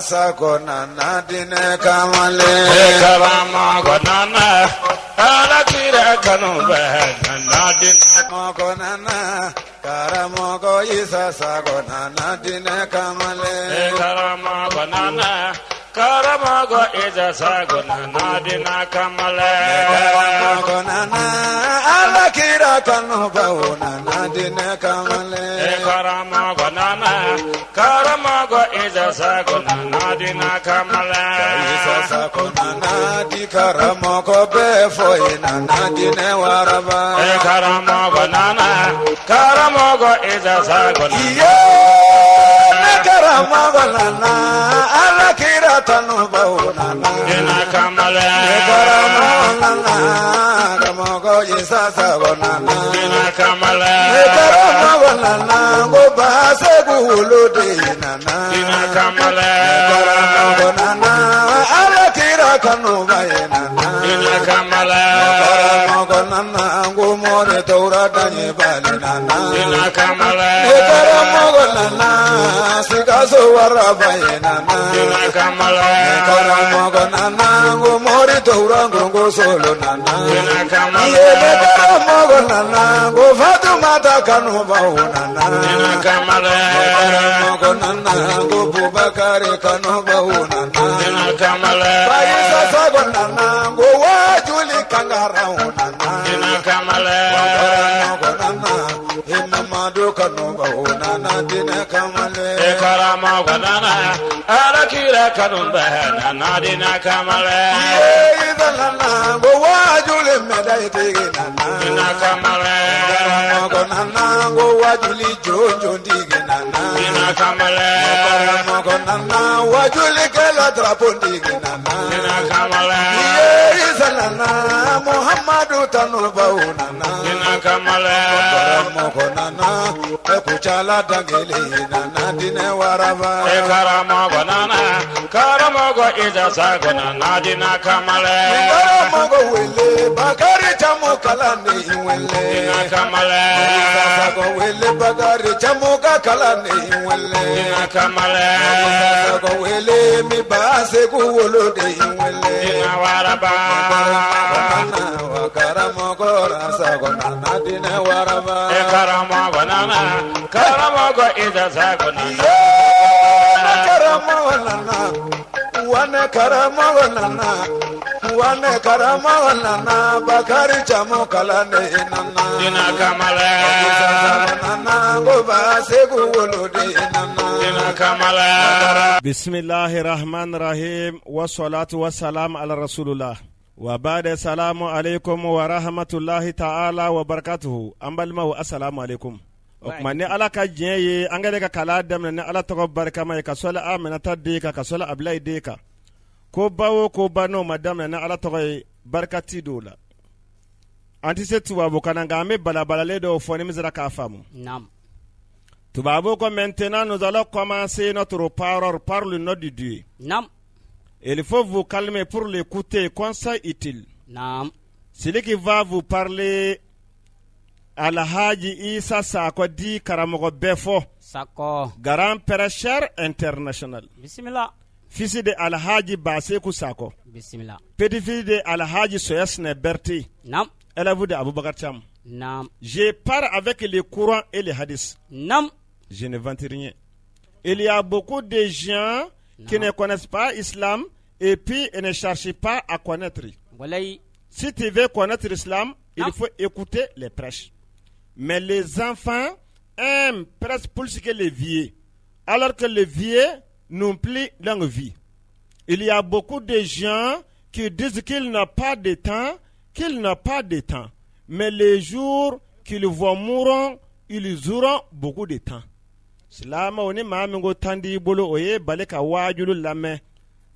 Sago nana diinɛ kamalen karamɔgɔ nana ala kira kanu bɛ nana diinɛ mɔgɔ nana karamɔgɔ Isa Sago nana diinɛ kamalen karamɔgɔ nana karamɔgɔ Isa Sago nana diinɛ kamalen karamɔgɔ nana ala kira kanu baw nana diinɛ kamalen karamɔgɔ nana karamɔgɔ Isa Sago nana diinɛ kamalen Isa Sago nana di karamɔgɔ bɛɛ fɔ ye nana diinɛ waraba karamɔgɔ nana karamɔgɔ Isa Sago iye ne karamɔgɔ nana ala kira tanu baw nana diinɛ kamalen ne karamɔgɔ nana karamɔgɔ Isa Sago nana diinɛ kamalen ne karamɔgɔ nana ko Basegu wolo de nana diinɛ kamalen karamɔgɔ nana ala kira kanu ba ye nana diinɛ kamalen karamɔgɔ nana ko mɔri tawura daɲɛ bali nana diinɛ kamalen ne karamɔgɔ nana Sikaso waraba ye nana diinɛ kamalen karamɔgɔ nana ko mɔri tawura ngongo solo nana diinɛ kamalen iye ne karamɔgɔ nana ko Fatumata kanubaw nana diinɛ kamalen karamɔgɔ nana ko Bubakari kanubaw nana diinɛ kamalen Bayisa Sago nana ko wajuli kangaraw nana diinɛ kamalen karamɔgɔ nana Mamadu kanubaw nana diinɛ kamalen karamɔgɔ nana ala kira kanu bɛ nana diinɛ kamalen iye Isa nana ko wajuli mɛdayitigi nana diinɛ kamalen karamɔgɔ nana ko wajuli jonjontigi nana diinɛ kamalen karamɔgɔ nana wajulikɛla drapontigi nana diinɛ kamalen iye Isa nana Muhammadu tanubaw nana diinɛ kamalen karamɔgɔ nana Kucala dangele nana diinɛ waraba karamɔgɔ nana karamɔgɔ Isa Sago nana diinɛ kamalen karamɔgɔ wele Bakari Jamu kalan ni wele diinɛ kamalen Isa Sago wele Bakari Jamu ka kalan ni wele diinɛ kamalen Isa Sago wele mi Basegu wolo de wele diinɛ waraba nana wa karamɔgɔ Sago nana diinɛ waraba karamɔgɔ nana karamɔgɔ Isa Sago nana Wane karamɔgɔ nana wane karamɔgɔ nana wane karamɔgɔ nana Bakari Jamu kalan de nana diinɛ kamalen nana ko Basegu wolo de nana diinɛ kamalen Bisimilahi rahman rahim wa salatu wa salam ala rasulullah wa ba'da salamu alaikum wa rahmatullahi ta'ala wa barakatuhu an balimaw assalamu alaikum o tuma ni ala ka diɲɛ ye an kɛlen ka kalan daminɛ ni ala tɔgɔ barikama ye ka sɔli Aminata den kan ka sɔli Abilayi den kan ko ba o ko ba n'o ma daminɛ ni ala tɔgɔ ye barika ti don o la an tɛ se tubabukan na nka an bɛ balabalalen dɔw fɔ ni min sera k'a faamu. Naam. Tubabu ko maintenant nous allons commencer notre parole par le nom de Dieu. Naam. Il faut vous calmer pour l'écouter, conseil utile. Naam. Celui qui va vous parler, Alhaji Issa Sakɔ dit karamɔgɔ bɛɛ fɔ, Sakɔ. grand prêcheur international. Bisimila. Fils de Alhaji Baseku Sakɔ, Bisimila. petit-fils de Alhaji Soyasne Berté, Naam. élève de Aboubacar Cham. Naam. Je pars avec le Coran et les hadiths. Naam. Je ne vante rien. Il y a beaucoup de gens qui ne connaissent pas l'islam et puis ils ne cherchent pas à connaître. Walayi. Si tu veux connaître l'islam, il Ah. faut écouter les prêches. Mais les enfants aiment presque plus que les vieux, alors que les vieux n'ont plus longue vie. Il y a beaucoup de gens qui disent qu'ils n'ont pas de temps, qu'ils n'ont pas de temps. Mais les jours qu'ils vont mourir, ils auront beaucoup de temps. Silamɛw ni maa min ko tan t'i bolo o ye bali ka waajulu lamɛn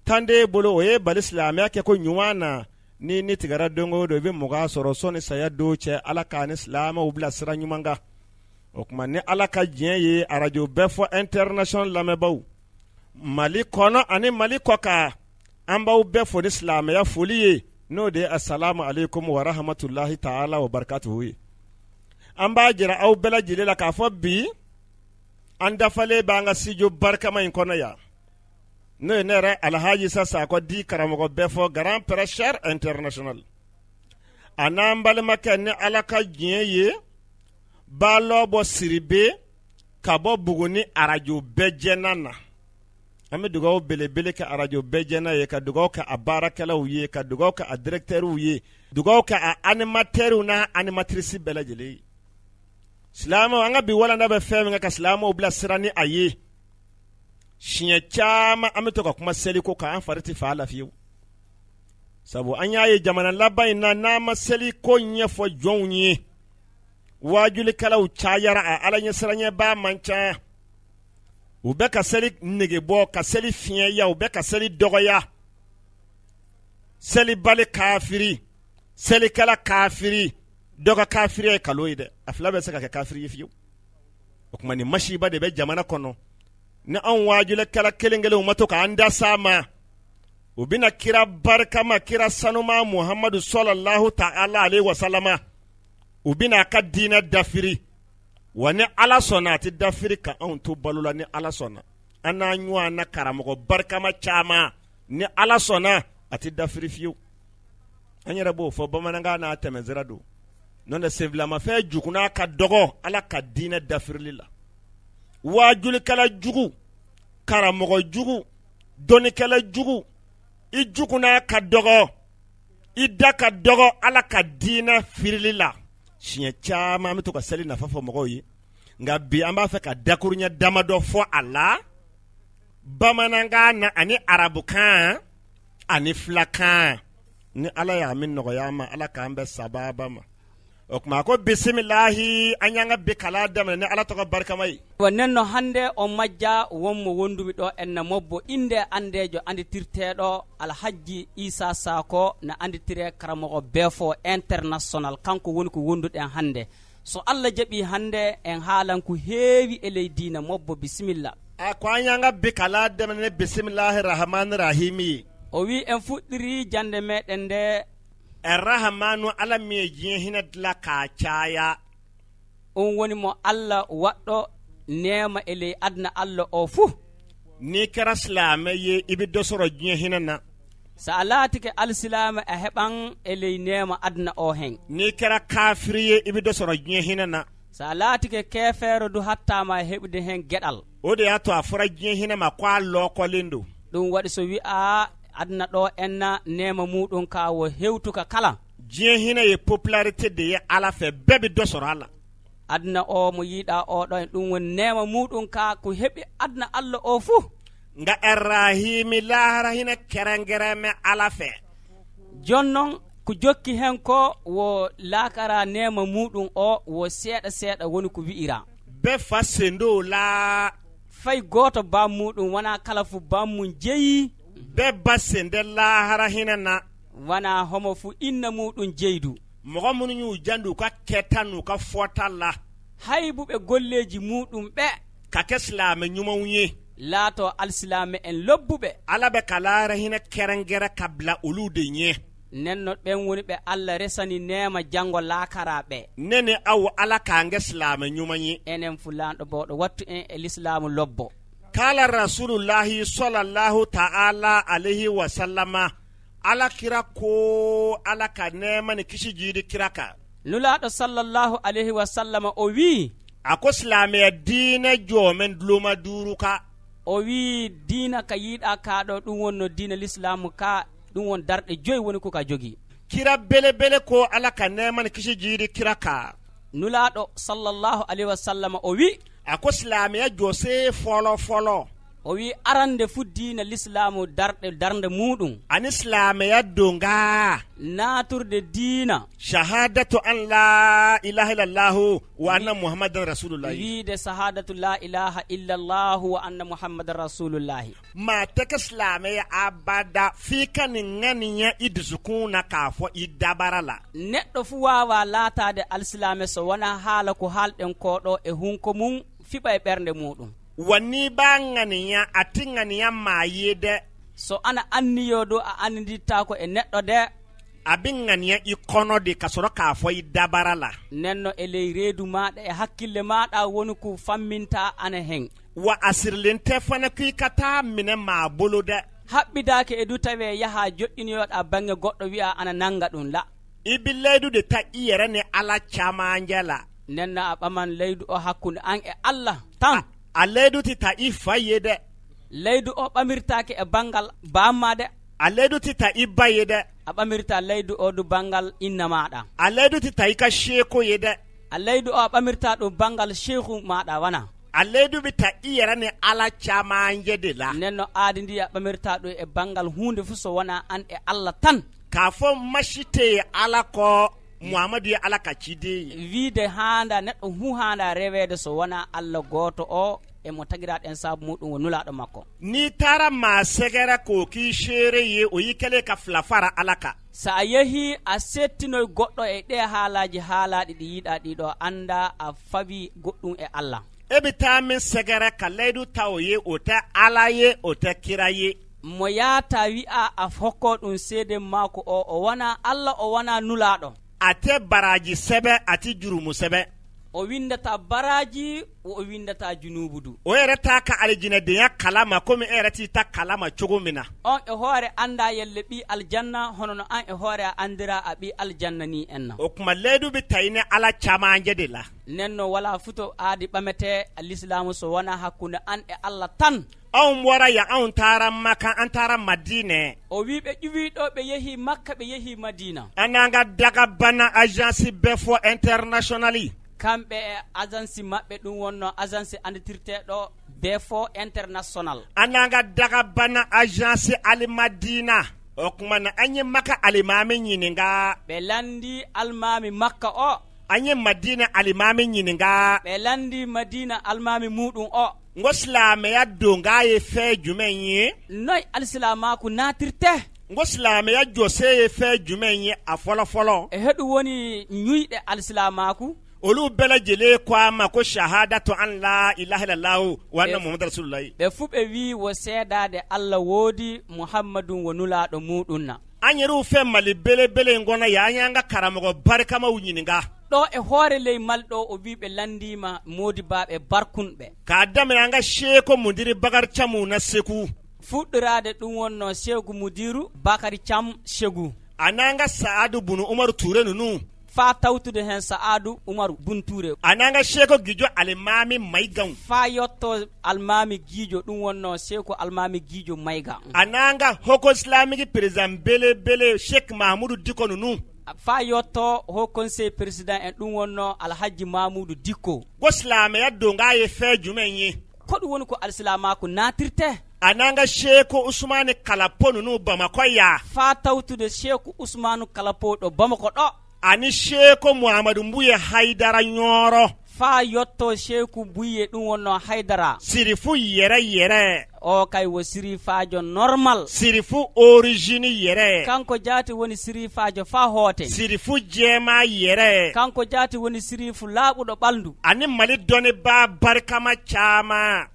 tan t'e bolo o ye bali silamɛya kɛ ko ɲuman na ni ni tigɛra don o don i bɛ mɔgɔ sɔrɔ sɔnni saya don cɛ ala k'a ni silamɛw bila sira ɲuman kan o tuma ni ala ka diɲɛ ye arajo bɛɛ fɔ international lamɛnbaaw mali kɔnɔ ani mali kɔ kan an b'aw bɛɛ fo ni silamɛya foli ye n'o de ye asalamu aleykum wa rahmatulahi ta'ala wa barakatuhu ye an b'a jira aw bɛɛ lajɛlen la k'a fɔ bi an dafalen b'an ka studio barikama in kɔnɔ yan. N'o ye ne yɛrɛ Alhaji Isa Sakɔ di karamɔgɔ bɛɛ fɔ grand prêcheur international. A n'an balimakɛ ni Ala ka diɲɛ ye Balɔbɔ Siribe ka bɔ Buguni arajo bɛɛ jɛna na. An bɛ dugawu belebele kɛ arajo bɛɛ jɛna ye, ka dugawu kɛ a baarakɛlaw ye, ka dugawu kɛ a directeurw ye, dugawu kɛ a animateurw n'a animatrice bɛɛ lajɛlen ye. Silamɛw, an ka bi walanda bɛ fɛn min kan ka silamɛw bilasira ni a ye, siɲɛ caman an bɛ to ka kuma seliko kan, an fari tɛ fa la fiyewu, sabu an y'a ye jamana laban in na, n'an ma seliko ɲɛfɔ jɔnw ye, waajulikɛlaw cayara, a Ala ɲɛsiranɲɛbaa man ca. U bɛ ka seli nege bɔ, ka seli fiɲɛya, u bɛ ka seli dɔgɔya. Selibali kafiri, selikɛla kafiri, dɔ ka kafiriya ye kalo ye dɛ, a fila bɛ se ka kɛ kafiri ye fiyewu. O tuma nin masiba de bɛ jamana kɔnɔ. Ni anw waajulikɛla kelen kelenw ma to k'an da s'a ma, u bɛna kira barikama, kira sanuma Muhamadu sɔlɔlahu ta'ala alayhi wa salama, u bɛna a ka diinɛ dafiri. Wa ni Ala sɔnna, a tɛ dafiri ka anw to balo la. Ni Ala sɔnna, an n'a ɲɔgɔn na karamɔgɔ barikama caman, ni Ala sɔnna, a tɛ dafiri fiyewu. An yɛrɛ b'o fɔ bamanankan n'a tɛmɛsira don. N'o tɛ, senfilamafɛn jukunna ka dɔgɔ Ala ka diinɛ dafirili la. Waajulikɛla jugu, karamɔgɔ jugu, dɔnnikɛla jugu, i jukunna ka dɔgɔ, i da ka dɔgɔ Ala ka diinɛ firili la. Siɲɛ caman an bɛ to ka seli nafa fɔ mɔgɔw ye, nka bi an b'a fɛ ka dakuruɲɛ damadɔ fɔ a la bamanankan na ani arabukan ani filakan. Ni Ala y'a min nɔgɔya an ma, Ala k'an bɛn sababa ma. O tuma a ko bisimilahi, an y'an ka bi kalan daminɛ ni Ala tɔgɔ barikama ye. Wa nenno hande o majja wonmo wondumi ɗo enna mobbo inde andejo anditirteɗo Alhajji Isa Sako no anditire Karamɔgɔ Bɛɛfɔ international. Kanko woni ko wonduɗen hande. So Allah jaaɓi, hande en haalan ko heewi e ley diina. Mobbo, bisimilla. A ko an y'an ka bi kalan daminɛ ni bisimilahi rahmani rahimi ye. O wi en fuɗɗiri jande meɗen nde. Rahamanu, Ala min ye diɲɛ hinɛ dilan k'a caya. On woni mo Allah waɗɗo nema e ley aduna Allah o fuu. N'i kɛra silamɛ ye, i bɛ dɔ sɔrɔ diɲɛ hinɛ na. So a laatike alsilama, a heɓan e ley nema aduna o hen. N'i kɛra kafiri ye, i bɛ dɔ sɔrɔ diɲɛ hinɛ na. So a laatike kefeero du, hattama heɓude hen gueɗal. O de y'a to a fɔra diɲɛ hinɛ ma ko a lɔkɔlen don. Ɗum waɗi so wi'a aduna ɗo enna nema muɗum ka wo hewtuka kala. Diɲɛ hinɛ ye popularité de ye Ala fɛ, bɛɛ bɛ dɔ sɔrɔ a la. Aduna o mo yiiɗa oɗo en, ɗum woni nema muɗum ka ko heeɓi aduna Allah o fuu. Nka Rahimi, lahara hinɛ kɛrɛnkɛrɛn bɛ Ala fɛ. Jonnon ko jokki hen ko wo lakara nema muɗum o wo seeɗa seeɗa woni ko wi'ira. Bɛɛ fa sen don o la. Fay goto bam muɗum wona kala fu bammum jeeyi. Bɛɛ ba sen tɛ lahara hinɛ na. Wona homo fu inna muɗum jeydu. Mɔgɔ minnu y'u janto u ka kɛta n'u ka fɔta la, haybuɓe golleji muɗum ɓe, ka kɛ silamɛ ɲumanw ye, laato alsilame en lobbuɓe, Ala bɛ ka lahara hinɛ kɛrɛnkɛrɛn ka bila olu de ɲɛ. Nenno ɓen woni ɓe Allah resani nema janggo laakara ɓe. Ne ni aw, Ala k'an kɛ silamɛ ɲuman ye. Enen fu lanɗo bawɗo wattu en e l'islamu lobbo. Kala rasulullahi sallallahu ta'ala alayhi wa sallama, Ala kira ko, Ala ka nɛɛma ni kisi jidi kira kan, Nulaɗo sallallahu alayhi wa sallama o wi, a ko silamɛya diinɛ jɔmɛ duloma duuru ka. O wi diina ka yiiɗa kaɗo, ɗum wonno diina l'islamu ka, ɗum won darɗe joyyi woni koka jogui. Kira belebele ko, Ala ka nɛɛma ni kisi jidi kira kan, Nulaɗo sallallahu alayhi wa sallama o wi, a ko silamɛya jɔsen fɔlɔ fɔlɔ, o wi arande fu diina l'islamu darɗe darde muɗum, ani silamɛya donga, naturde diina, shahadatu an la ilaha illallahu wa anna muhammadan rasulullahi. Wiide sahadatu la ilaha illallahu wa anna muhammadan rasulullahi. Maa tɛ kɛ silamɛ ye abada f'i ka nin ŋaniya i dusukun na k'a fɔ i dabara la. Neɗɗo fu wawa laatade alsilame so wona haala ko haalɗen koɗo e hunko mum fiɓa e ɓernde muɗum. Wa n'i b'a ŋaniya, a ti ŋaniya maa ye dɛ. So ana anniyo ɗo, a andiditta ko e neɗɗo de. A bɛ ŋaniya i kɔnɔ de ka sɔrɔ k'a fɔ i dabara la. Nenno e ley reedu maɗa e hakkille maɗa woni ko famminta ana hen. Wa a sirilen tɛ fana k'i ka taa minɛ maa bolo dɛ. Haɓɓidaki e du tawi yaaha joɗɗinoyoɗa banggue goɗɗo wiya ana nanga ɗum la. I bɛ layidu de ta i yɛrɛ ni Ala camancɛ la. Nenno a ɓaman leydu o hakkude an e Allah tan. A layidu tɛ ta i fa ye dɛ. Leydu o ɓamirtake e banggal bamma de. A layidu tɛ ta i ba ye dɛ. A ɓamirta leydu o du banggal inna maɗa. A layidu tɛ ta i ka seko ye dɛ. A leydu o a ɓamirta ɗum banggal cheikhu maɗa wana. A layidu bɛ ta i yɛrɛ ni Ala camancɛ de la. Nenno aadi ndi a ɓamirta ɗum e banggal hunde fuu so wona an e Allah tan. K'a fɔ masi tɛ yen Ala kɔ, Muhamadu ye Ala ka ciden ye. Wiide haanda neɗɗo hu haanda rewede so wona Allah goto o e mo tagiraɗen saabu muɗum wo nulaɗo makko. N'i taara maa sɛgɛrɛ k'o k'i seere ye, o y'i kɛlen ka fila fara Ala kan. Sa a yeehi a settinoye goɗɗo e ɗe haalaji haalaɗi ɗi yiiɗa ɗiɗo anda a fawi goɗɗum e Allah. E bɛ taa min sɛgɛrɛ ka layidu ta o ye, o tɛ Ala ye, o tɛ kira ye. Mo yaata wi'a a hokko ɗum seede maako o o wona Allah o wona nulaɗo. A tɛ baraji sɛbɛn, a tɛ jurumu sɛbɛn. O windata baraji o windata junubu du. O yɛrɛ t'a ka alijinɛdenya kalama komi e yɛrɛ t'i ta kalama cogo min na. On e hoore anda yelle ɓi aljanna hono no an e hoore a andira a ɓi aljanna ni enna. O tuma layidu bɛ ta i ni Ala camancɛ de la. Nenno wala futo aadi ɓamete l'islamu so wona hakkunde an e Allah tan. Anw bɔra yan, anw taara Makan, an taara Madinɛ. O wi ɓe ƴuwiɗo ɓe yeehi Makka, ɓe yeehi Madina. An n'an ka dagabana agence bɛɛ fɔ international. Kamɓe e agence maɓɓe ɗum wonno agence anditirteɗo bfo international. An n'an ka dagabana agence Alimadina. O tuma na an ye Maka alimami ɲininka. Ɓe landi almami Makka o. An ye Madina alimami ɲininka. Ɓe landi Madina almami muɗum o. N ko silamɛya donkan ye fɛn jumɛn ye? Noyi alsilamaku natirte. N ko silamɛya jɔsen ye fɛn jumɛn ye a fɔlɔ fɔlɔ? E heɗum woni ñuyɗe alsilamaku. Olu bɛɛ lajɛlen ko a ma ko shahadatu an la ilaha illallah wa anna muhammadu rasulullahi. Ɓe fuu ɓe wi wo seedade Allah woodi Muhammadun wo nulaɗo muɗum na. An yɛrɛw fɛ Mali belebele in kɔnɔ yan, an y'an ka karamɔgɔ barikamaw ɲininka. Ɗo e hoore ley Mali ɗo o wi ɓe landima modibaɓe barkunɓe. K'a daminɛ an ka Seko Mudiri Bakari Camu na Segu. Fuɗɗorade ɗum wonno Segu Mudiru Bakary Thiam Segu. A n'an ka Saadu Bunu Umaru Ture ninnu. Fa tawtude hen Saadu Umaru Bun Touré. A n'an ka Seko Gijo Alimami Mayigaw. Fa yetto Almami Gijo ɗum wonno Seko Almami Gijo Mayiga. A n'an ka Haut Conseil islamique président belebele Sheikh Mahamudu Diko ninnu. Fa yetto Haut Conseil président en ɗum wonno Alhaji Mamoudou Dikko. Ko silamɛya donkan ye fɛn jumɛn ye? Ko ɗum woni ko alsilamaku natirte. A n'an ka Seko Usumani Kalapo ninnu Bamakɔ yan. Fa tawtude Seko Usumanu Kalapo ɗo Bamako ɗo. Ani Seko Muhamadu Mbuye Hayidara Ɲɔrɔ. Fa yetto Seku Buye ɗum wonno Haydara. Sirifu yɛrɛ yɛrɛ. O kay wo sirifajo normal. Sirifu origine yɛrɛ. Kanko jaati woni sirifajo fa hoote. Sirifu jɛma yɛrɛ. Kanko jaati woni sirifu laaɓuɗo ɓalndu. Ani Mali dɔnnibaa barikama caman.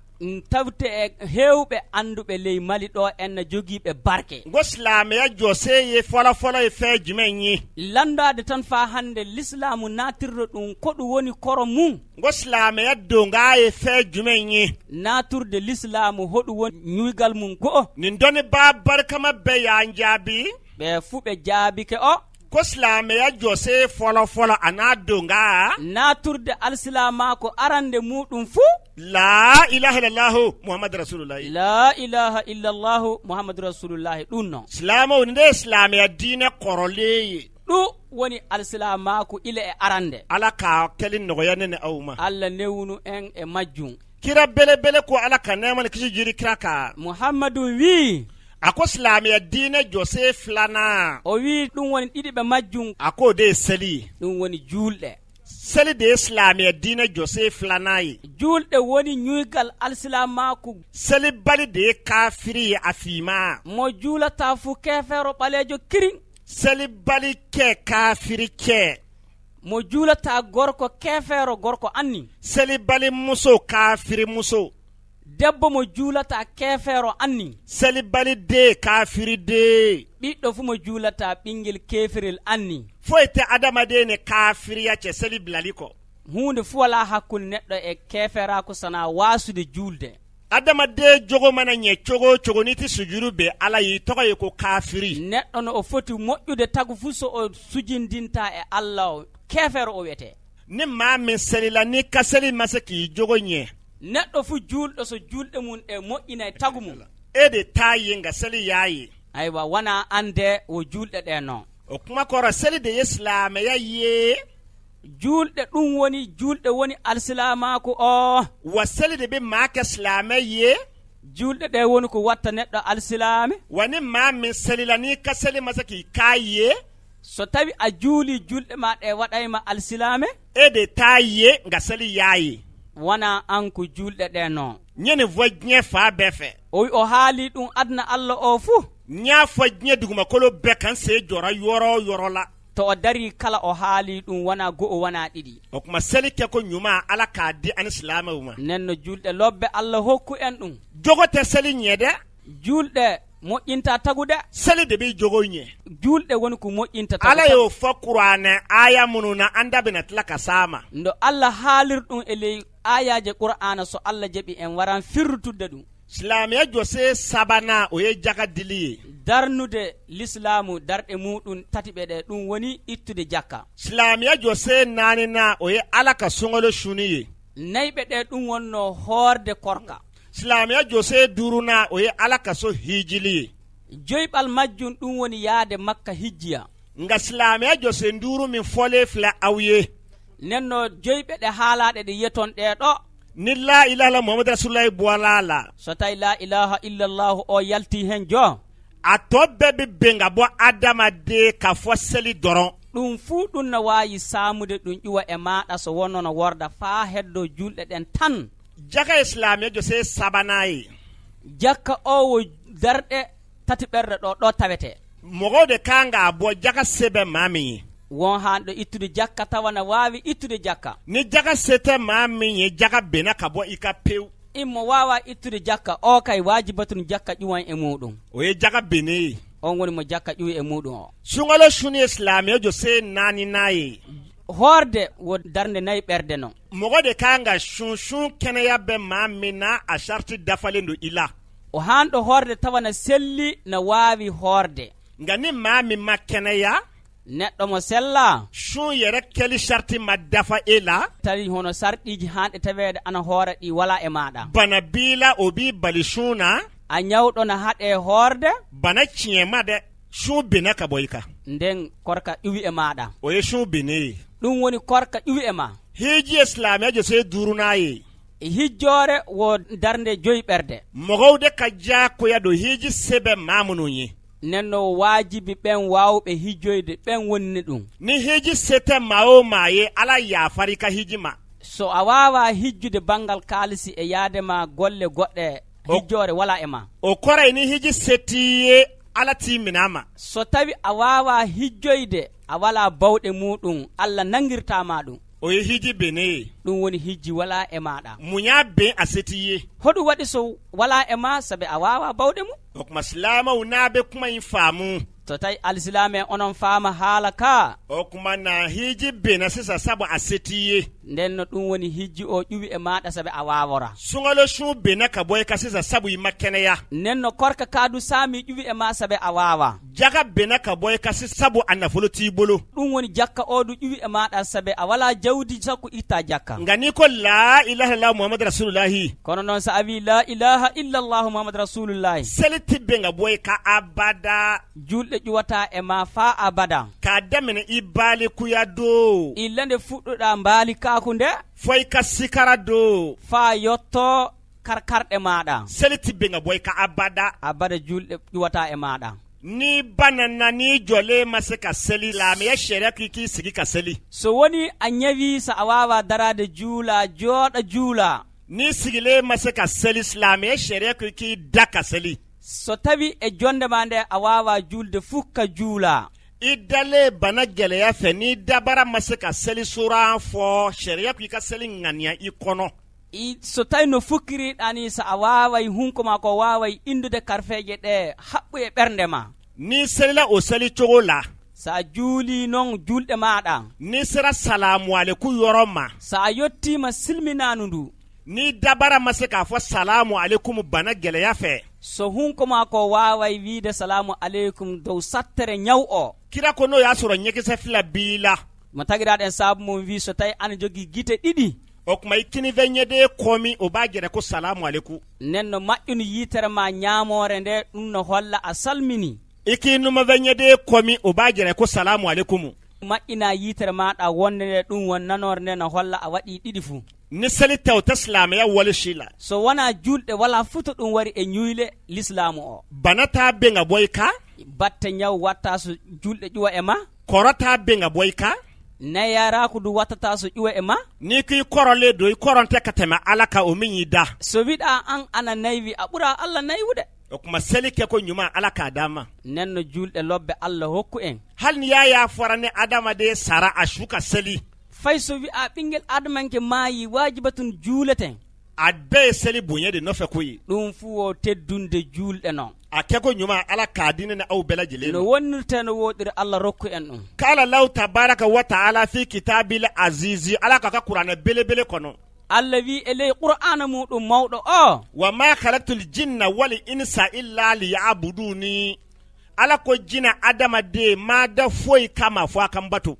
Tawte e heewɓe annduɓe ley Mali ɗo enna jogiiɓe barke. N ko silamɛya jɔsen ye fɔlɔ fɔlɔ ye fɛn jumɛn ye? Landade tan fa hannde l'islamu natirɗo ɗum ko ɗum woni koro mum. N ko silamɛya donkan ye fɛn jumɛn ye? Naturde l'islamu hoɗum woni ñuygal mum go'o. Nin dɔnnibaa barikama bɛɛ y'an jaabi. Ɓe fuu ɓe jaabike o. Ko silamɛya jɔsen fɔlɔ fɔlɔ a n'a donkan. Naturde alsilamako arande muɗum fuu. La ilaha illallah Muhammadu rasulullahi. La ilaha illallah Muhammadu rasulullahi ɗum noon. Silamɛw nin de ye silamɛya diinɛ kɔrɔlen ye. Ɗum woni alsilamako ila e arande. Ala k'a kɛli nɔgɔya ne ni aw ma. Allah newnu en e majjum. Kira belebele ko Ala ka nɛɛma ni kisi jiri kira kan. Muhammadu wi. A ko silamɛya diinɛ jɔsen filanan. O wi ɗum woni ɗiɗi ɓe majjum. A k'o de ye seli ye. Ɗum woni juulɗe. Seli de ye silamɛya diinɛ jɔsen filanan ye. Juulɗe woni ñuygal alsilamaku. Selibali de ye kafiri ye a finman. Mo juulata fu kefeero ɓaleejo kirin. Selibali kɛ kafiri kɛ. Mo juulata gorko kefeero gorko anni. Selibali muso kafiri muso. Debbo mo juulata kefeero anni. Selibali den kafiri den. Ɓiɗɗo fu mo juulata ɓinguel kefirel anni. Foyi tɛ adamaden ni kafiriya cɛ seli bilali kɔ. Hunde fuu wala hakkunde neɗɗo e keferako sona wasude julde. Adamaden jogo mana ɲɛ cogo o cogo, n'i tɛ sujuru bɛn Ala ye, i tɔgɔ ye ko kafiri. Neɗɗo no o foti moƴƴude tagu fuu, so o sujindinta e Allah o, kefere o wiyete. Ni maa min selila, n'i ka seli ma se k'i jogo ɲɛ, Neɗɗo fuu julɗo, so julɗe mum ɗe moƴƴina e tagu mum, e de t'a ye, nka seli y'a ye. Aywa, wona ande o julɗe ɗe noon. O kuma kɔrɔ, seli de ye silamɛya ye. Julɗe ɗum woni julɗe woni alsilamako o. Wa seli de bɛ maa kɛ silamɛ ye. Julɗe ɗe woni ko watta neɗɗo alsilame. Wa ni maa min selila, n'i ka seli ma se k'i k'a ye, So tawi a juuli, julɗe ma ɗe waɗayma alsilame. E de t'a ye, nka seli y'a ye. Wona an ko julɗe ɗe noon. N ye nin fɔ diɲɛ fan bɛɛ fɛ. O wi o haali ɗum aduna Allah o fuu. N y'a fɔ diɲɛ dugumakolo bɛɛ kan, sen jɔra yɔrɔ o yɔrɔ la. To o dari kala o haali ɗum, wona go'o wona ɗiɗi. O tuma, seli kɛ ko ɲuman, Ala k'a di ani silamɛw ma. Nen julɗe lobbe, Allah hokku en ɗum. Jogo tɛ seli ɲɛ dɛ. Julɗe moƴƴinta tagu de. Seli de b'i jogo ɲɛ. Julɗe woni ko moƴƴinta tagu. Ala y'o fɔ kuranɛ aya minnu na, an da bɛna tila ka s'a ma. No Allah haalir ɗum e ley ayaje Qur'ana, so Allah jaɓi en waran firtude ɗum. Silamɛya jɔsen sabanan, o ye jaka dili ye. Darnude l'islamu darɗe muɗum tati ɓe ɗe, ɗum woni ittude jakka. Silamɛya jɔsen naaninan, o ye Ala ka sunkalo suni ye. Nayɓe ɗe, ɗum wonno hoorde korka. Silamɛya jɔsen duurunan, o ye Ala ka so hijili ye. Joyɓal majjum, ɗum woni yaade Makka hijjiya. Nka silamɛya jɔsen duuru min fɔlen filɛ aw ye, Nenno joyɓe ɗe haalaɗe ɗe yeton ɗe ɗo, ni la ilaha illallah Muhammadu rasulullahi bɔla a la, so tawi la ilaha illallahu o yalti hen jo, a tɔ bɛɛ bɛ bɛn ka bɔ adamaden ka fɔ seli dɔrɔn. Ɗum fuu ɗum no wawi samude ɗum ƴuwa e maɗa, so wonno no worda faa heddo julɗe ɗen tan. Jaka ye silamɛya jɔsen sabanan ye. Jakka o wo darɗe tati ɓerɗe ɗo ɗo tawete. Mɔgɔw de kan k'a bɔ jaka se bɛ maa min ye. Won hanɗo ittude jakka tawa na wawi ittude jakka. Ni jaka se tɛ maa min ye, jaka benna ka bɔ i ka pewu. Immo wawa ittude jakka o kay wajibatun jakka ƴuwan e muɗum. O ye jaka bennen ye. On woni mo jakka ƴuwi e muɗum o. Sunkalo suni ye silamɛya jɔsen naaninan ye. Horde wo darde nayyi ɓerde noon. Mɔgɔ de kan ka sun, sun kɛnɛya bɛ maa min na, a sariti dafalen don i la. O hanɗo horde tawa na selli, na wawi horde. Nka ni maa min ma kɛnɛya, Neɗɗo mo sella, sun yɛrɛ kɛli sariti ma dafa e la, tawi hono sarɗiji hanɗe tawede ana hoora ɗi wala e maɗa. Bana b'i la, o b'i bali sun na. A ñawɗo no haaɗe horde. Bana tiɲɛ ma dɛ, sun benna ka bɔ i kan. Nden korka ƴuwi e maɗa. O ye sun bennen ye. Ɗum woni korka ƴuwi e ma. Hiji ye silamɛya jɔsen duurunan ye. Hijjore wo darde joyi ɓerde. Mɔgɔw de ka diyagoya don hiji se bɛ maa minnu ye. Nenno wajibi ɓen wawɓe hijjoyde ɓen wonni ɗum. Ni hiji se tɛ maa o maa ye, Ala yafara i ka hiji ma. So a wawa hijjude banggal kaalisi e yaadema golle goɗɗe, hijjore wala e ma. O kɔrɔ ye, ni hiji se t'i ye, Ala t'i minɛ a ma. So tawi a wawa hijjoyde, a wala bawɗe muɗum, Allah nangirtama ɗum. O ye hiji bennen ye. Ɗum woni hijji wala e maɗa. Mun y'a ben a se t'i ye? Hoɗum waɗi so wala e ma? Saabi a wawa bawɗe mum. O tuma, silamɛw, n'a bɛ kuma in faamu, So tawi alsilame en onon faama haala ka, o tuma na hiji benna sisan sabu a se t'i ye. Nden no ɗum woni hijji o ƴuwi e maɗa saabi a wawora. Sunkalo sun benna ka bɔ i kan sisan sabu i ma kɛnɛya. Nden no korka kaadu saami ƴuwi e ma saabi a wawa. Jaga benna ka bɔ i kan sisan sabu a nafolo t'i bolo. Ɗum woni jakka o du ƴuwi e maɗa saabi a wala jawdi sakko itta jakka. Nka n'i ko la ilaha illallah Muhammadu rasulullahi, Kono noon so a wi la ilaha illallahu Muhammadu rasulullahi, seli ti bɛn ka bɔ i kan abada. Julɗe ƴuwata e ma fa abada. K'a daminɛ i balikuya don, Illa nde fuɗɗoɗa mbaali kaaku nde, fɔ i ka sikara don, fa yetto karkarɗe maɗa, seli ti bɛn ka bɔ i kan abada. Abada julɗe ƴuwata e maɗa. Ni ba nana, n'i jɔlen ma se ka seli, lamɛya sariya k'i k'i sigi ka seli. So woni a ñawi, so a wawa darade juula, jooɗa juula. N'i sigilen ma se ka seli, silamɛya sariya ko k'i da ka seli. So tawi e jonde ma nde a wawa julde fukka juula. I dalen bana gɛlɛya fɛ, n'i dabara ma se ka seli suran fɔ, sariya ko i ka seli ŋaniya i kɔnɔ. I so tawi no fukkiriɗa ni, so a waway hunko ma ko waway indude karfeje ɗe haɓɓu e ɓernde ma. N'i selila o seli cogo la, Sa juuli noon julɗe maɗa. N'i sera salamu aleku yɔrɔ ma, Sa yettima silminanu ndu, ni dabara ma se k'a fɔ salamu aleykum bana gɛlɛya fɛ, so hunko ma ko waway wiide salamu aleykum dow sattere ñaw o, kira ko n'o y'a sɔrɔ ɲɛkisɛ fila b'i la, mo tagiraɗen saabu mum wi so tawi ana jogui guite ɗiɗi, o tuma i kinifɛ ɲɛden kɔmi, o b'a jɛrɛ ko salamu aleykum. Nden no maƴƴuno yitere ma ñamore nde, ɗum no holla a salmini. I k'i numafɛ ɲɛden kɔmi, o b'a jɛrɛ ko salamu aleykum. Maƴƴina yitere maɗa wonde nde, ɗum won nanore nde no holla a waɗi ɗiɗi fuu. Ni seli tɛ, o tɛ silamɛya wale si la. So wona julɗe, wala fuu to ɗum wari e ñuyle l'islamu o. Bana t'a ben ka bɔ i kan. Batte ñaw watta so julɗe ƴuwa e ma. Kɔrɔ t'a ben ka bɔ i kan. Neyaraku du wattata so ƴuwa e ma. N'i k'i kɔrɔlen don, i kɔrɔn tɛ ka tɛmɛ Ala kan, o min y'i da. So wiɗa an ana naywi, a ɓuura Allah naywude. O tuma seli kɛ ko ɲuman, Ala k'a d'an ma. Nen no julɗe lobbe Allah hokku en. Hali ni y'a y'a fɔra ni adamaden sara, a su ka seli. Fay so wi'a ɓinguel adamanke maayi, wajibatun juuleten. A bɛɛ ye seli bonya de nɔfɛ ko ye. Ɗum fuu o teddunde julɗe noon. A kɛ ko ɲuman, Ala k'a di ne ni aw bɛɛ lajɛlen no ma. Wonnirte no woɗiri, Allah rokku en ɗum. K'ala law tabaraka wa ta'ala fi kitabil azizi, Ala k'a ka kuranɛ belebele kɔnɔ. Allah wi e ley qur'ana muɗum mawɗo o. Wa ma khalaqtul jinna wal insa illa liya'buduni. Ala ko jinɛ adamaden ma da foyi kama fo a kan bato.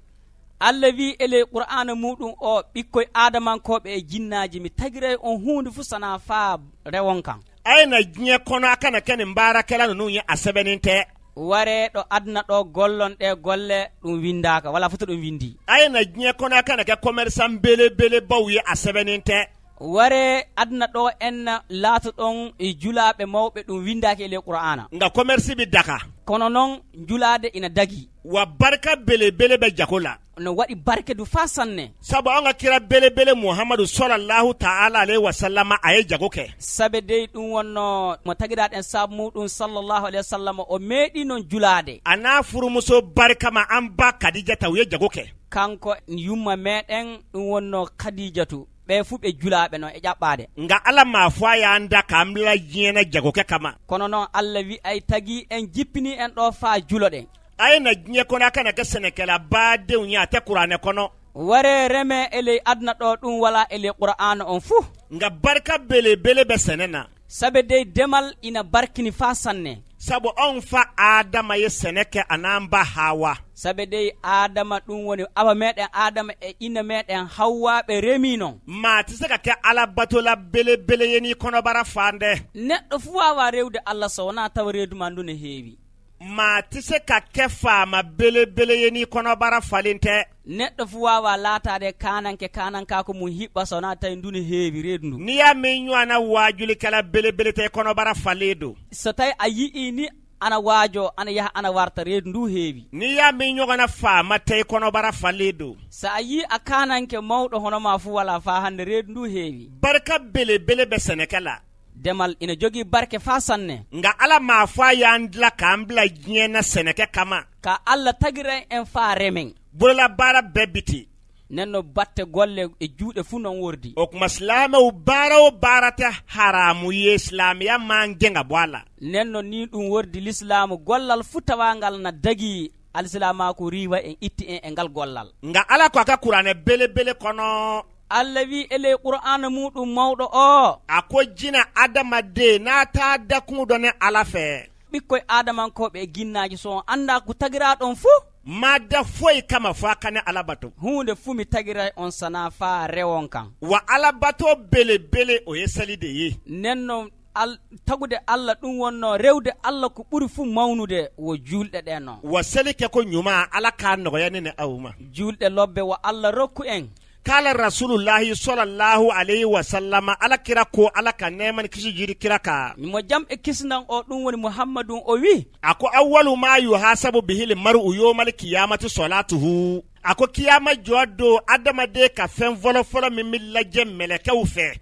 Allah wi e ley qur'ana muɗum o, ɓikkoye adamankoɓe e jinnaji, mi tagiray on hunde fuu sana faa rewon kan. A ye na diɲɛ kɔnɔ, a kana kɛ nin baarakɛla ninnu ye, a sɛbɛnnen tɛ. Ware ɗo aduna ɗo gollon ɗe golle, ɗum windaka, wala foto ɗum windi. A ye na diɲɛ kɔnɔ, a kana kɛ commerçant belebelebaw ye, a sɛbɛnnen tɛ. Ware aduna ɗo en laato ɗon e julaɓe mawɓe, ɗum windaki e ley qur'ana. Nka commerce bi daga. Kono noon julade ina dagi. Wa barika belebele bɛ jago la. No waɗi barke du fa sanne. Sabu an ka kira belebele Muhamadu sɔlɔlahu ta'ala alayhi wa sallama, a ye jago kɛ. Sabe dey ɗum wonno mo tagiraɗen saabu muɗum sallllahu alayhi wa sallam, o meeɗi noon julade. A n'a furumuso barikama, an ba Kadijata, u ye jago kɛ. Kanko yumma meɗen, ɗum wonno Khadijatu, ɓe fuu ɓe julaɓe noon e ƴaɓɓade. Nka Ala m'a fɔ a y'an da k'an bila diɲɛ na jagokɛ kama. Kono noon Allah wi ay tagui en, jippini en ɗo fa juloɗen. A ye na diɲɛ kɔnɔ, a kana kɛ sɛnɛkɛla badenw ye, a tɛ kuranɛ kɔnɔ. Ware reme e ley aduna ɗo, ɗum wala e ley qur'ana on fuu. Nka barika belebele bɛ sɛnɛ na. Sabe dey demal ina barkini fa sanne. Sabu anw fa Adama ye sɛnɛ kɛ, a n'an ba Hawa. Sabe dey Adama, ɗum woni awa meɗen Adama e inna meɗen Hawwa, ɓe remi noon. Maa tɛ se ka kɛ Ala batola belebele ye n'i kɔnɔbara fan dɛ. Neɗɗo fuu wawa rewde Allah so wona tawa reedu ma ndu ne heewi. Maa tɛ se ka kɛ faama belebele ye n'i kɔnɔbara falen tɛ. Neɗɗo fuu wawa laatade kananke kanankako mum hiɓɓa so wona tawi ndu ne heewi reedu ndu. N'i y'a mɛn ɲɔgɔnna waajulikɛla belebele tɛ, i kɔnɔbara falen don. So tawi a yii ni ana waajo, ana yaha ana warta, reedu ndu heewi. N'i y'a mɛn ɲɔgɔnna faama tɛ, i kɔnɔbara falen don. So a yi a kananke mawɗo hono ma fuu, wala fa hande reedu ndu heewi. Barika belebele bɛ sɛnɛkɛ la. Demal ina jogui barke fa sanne. Nka Ala m'a fɔ a y'an dilan k'an bila diɲɛ na sɛnɛkɛ kama. Ka Allah tagira en fa remen. Bololabaara bɛɛ bi ten. Nenno batte golle e juuɗe fuu noon wordi. O tuma silamɛw, baara o baara tɛ haramu ye, silamɛya man gɛn ka bɔ a la. Nenno ni ɗum wordi, l'islamu gollal fuu tawangal na dagui, alsilamako riwa en itti en e ngal gollal. Nka Ala ko a ka kuranɛ belebele kɔnɔ. Allah wi e ley qur'ana muɗum mawɗo o. A ko jinɛ adamaden n'a t'a dakun dɔn ni Ala fɛ. Ɓikkoye adamankoɓe e ginnaji, so on anda ko tagira ɗon fuu. Ma da foyi kama fo a ka ne Ala bato. Hunde fuu mi tagira on sana fa rewon kan. Wa Ala bato belebele, o ye seli de ye. Nenno al tagude Allah, ɗum wonno rewde Allah, ko ɓuri fuu mawnude wo julɗe ɗe noon. Wa seli kɛ ko ɲuman, Ala k'a nɔgɔya ne ni aw ma. Julɗe lobbe wo Allah rokku en. K'ala rasulullahi sɔlɔlahu alayhi wa sallama, Ala kira ko, Ala ka nɛɛma ni kisi jiri kira kan. Mo jam e kisnan o, ɗum woni Mouhammadum, o wi. A ko awwalu ma yuhasabu bihil mar'u yawmal qiyamati salatuhu. A ko kiyama jɔ don, adamaden ka fɛn fɔlɔfɔlɔ min bɛ lajɛ mɛlɛkɛw fɛ,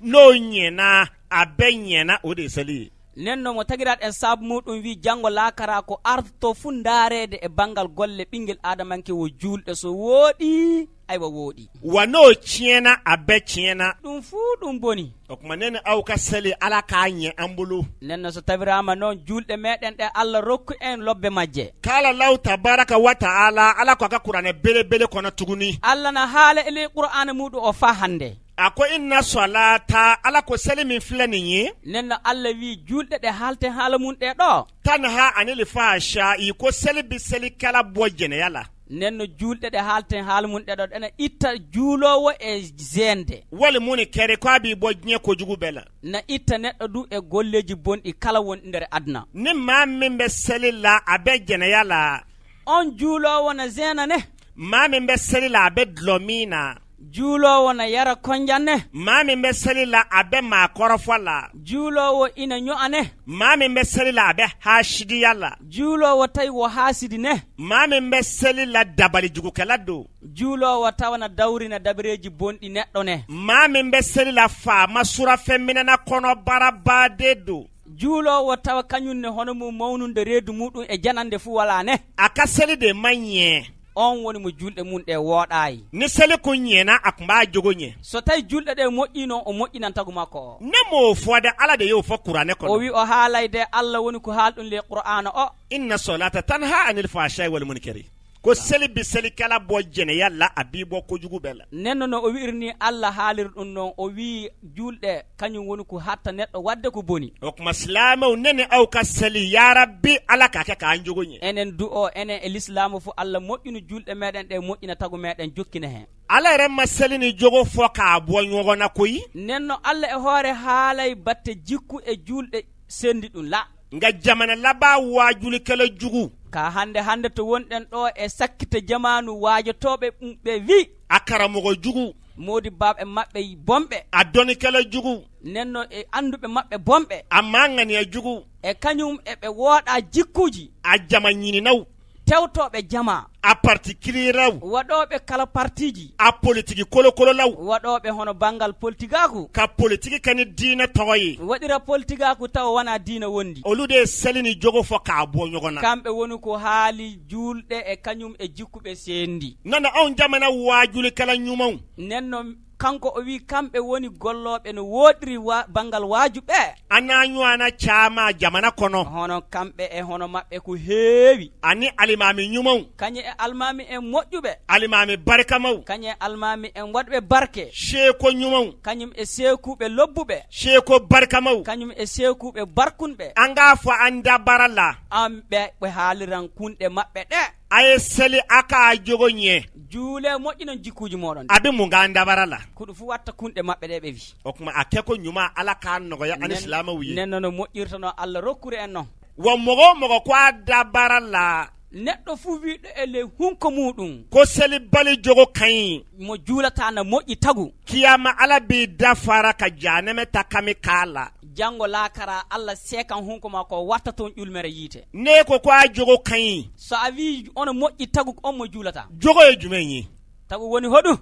n'o ɲɛna, a bɛɛ ɲɛna, o de ye seli ye. Nenno mo tagiraɗen saabu muɗum wi janggo laakara ko artoto fu ndaarede e banggal golle ɓinguel adamanke wo julɗe so wooɗi aywa wooɗi. Wa n'o tiɲɛna, a bɛɛ tiɲɛna. Ɗum fuu ɗum boni. O tuma, ne ni aw ka seli, Ala k'a ɲɛ an bolo. Nenno so tawirama noon julɗe meɗen ɗe, Allah rokku en lobbe majje. K'ala law tabaraka wa ta'ala, Ala ko a ka kuranɛ belebele kɔnɔ tuguni. Allah na haala e ley qur'ana muɗum o fa hande. A ko inna sɔlata, Ala ko seli min filɛ nin ye, Nenno Allah wi julɗe ɗe haalte haala mum ɗe ɗo, tanha anil fahsha'i, ko seli bi selikɛla bɔ jɛnɛya la. Nenno julɗe ɗe haalten haala mum ɗe ɗo ɗene itta juulowo e zende. Wali munkari, k'a b'i bɔ diɲɛ kojugu bɛɛ la. Na itta neɗɗo du e golleji bonɗi kala wonɗi nder aduna. Ni maa min bɛ seli la, a bɛ jɛnɛya la, On juulowo na zena ne, maa min bɛ seli la, a bɛ dulɔ min na, juulowo na yara konjanne, maa min bɛ seli la, a bɛ maa kɔrɔfɔ la, juulowo ina ño'ane, maa min bɛ seli la, a bɛ hasidiya la, juulowo tawi wo haasidi ne, maa min bɛ seli la, dabalijugukɛla don, juulowo tawa na dawrina dabareji bonɗi neɗɗo ne, maa min bɛ seli la, faama surafɛn minɛna kɔnɔbara baden don, juulowo tawa kañumne hono mum mawnude reedu muɗum e janande fuu wala ne. A ka seli de ma ɲɛ. On woni mo julɗe mum ɗe wooɗayi. Ni seli kun ɲɛna, a tun b'a jogo ɲɛ. So tawi julɗe ɗe moƴƴino, o moƴƴinan tagu makko o. Ne m'o fɔ dɛ, Ala de y'o fɔ kuranɛ O kɔnɔ. wi o haalay de, Allah woni ko haal ɗum le qur'ana o. Inna sɔlata tanha anil fahsha'i wal munkari, ko seli bi selikɛla bɔ jɛnɛya la, a b'i bɔ kojugu bɛɛ la. Nenno no o wi'irni Allah haaliri ɗum noon, o wi julɗe kañum woni ko hatta neɗɗo wadde ko boni. O tuma, silamɛw, ne ni aw ka seli, yarabi Ala k'a kɛ k'an jogo ɲɛ. Enen du o enen e l'islamu fof, Allah moƴƴino julɗe meɗen ɗe, moƴƴina tagu meɗen jokkina hen. Ala yɛrɛ ma seli ni jogo fɔ k'a bɔ ɲɔgɔn na koyi. Nenno Allah e hoore haalay batte jikku e julɗe sendi ɗum la. Nka jamana laban waajulikɛla jugu, ka hande hande to wonɗen ɗo e sakkita jamanu waajotoɓe ɗum ɓe wi, a karamɔgɔ jugu, modi baɓe maɓɓe bonɓe, a dɔnnikɛla jugu, nenno e anduɓe maɓɓe bonɓe, a maa ŋaniya jugu, e kañum eɓe wooɗa jikkuji, a jama ɲininaw, tewtoɓe jama, a particuliraw, waɗoɓe kala partiji, a politiki kolokololaw, waɗoɓe hono banggal politigaku, ka politiki kɛ ni diinɛ tɔgɔ ye, waɗira politigaku tawa wona diina wondi. Olu de ye seli ni jogo fɔ k'a bɔ ɲɔgɔn na. Kamɓe woni ko haali julɗe e kañum e jikkuɓe sendi. Nɔnɔ anw jamana waajulikɛla ɲumanw, nenno kanko o wi kamɓe woni golloɓe no woɗiri wa banggal waaju ɓe, an n'a ɲɔgɔnna caman jamana kɔnɔ, hono kamɓe e hono maɓɓe ko heewi, ani alimami ɲumanw, kañum e almami en moƴƴuɓe, alimami barikamaw, kañum e almami en waɗɓe barke, seko ɲumanw, kañum e seekuɓe lobbuɓe, seko barikamaw, kañum e seekuɓe barkunɓe. An k'a fɔ an da baara la. An ɓe ɓe haaliran kunɗe maɓɓe ɗe. A ye seli, a k'a jogo ɲɛ. Juule moƴƴinon jikkuji moɗon. A bɛ mun k'an dabara la? Ko ɗum fu watta kunɗe maɓɓe ɗe ɓe wi. O tuma, a kɛko ɲuman, Ala k'a nɔgɔya ani silamɛw ye. Nenno no moƴƴirtano, Allah rokkure en noon. Wa mɔgɔ o mɔgɔ ko a da baara la, Neɗɗo fuu wiɗo e ley hunko muɗum, ko selibali jogo ka ɲi, mo juulata no moƴƴi tagu, kiyama Ala b'i dafara ka janɛmɛ ta kami k'a la. Janngo laakara Allah seekan hunko ma ko watta toon ƴulmere yiite. N'e ko ko a jogo ka ɲi, So a wi ono moƴƴi tagu on mo juulata, jogo ye jumɛn ye? Tagu woni hoɗum?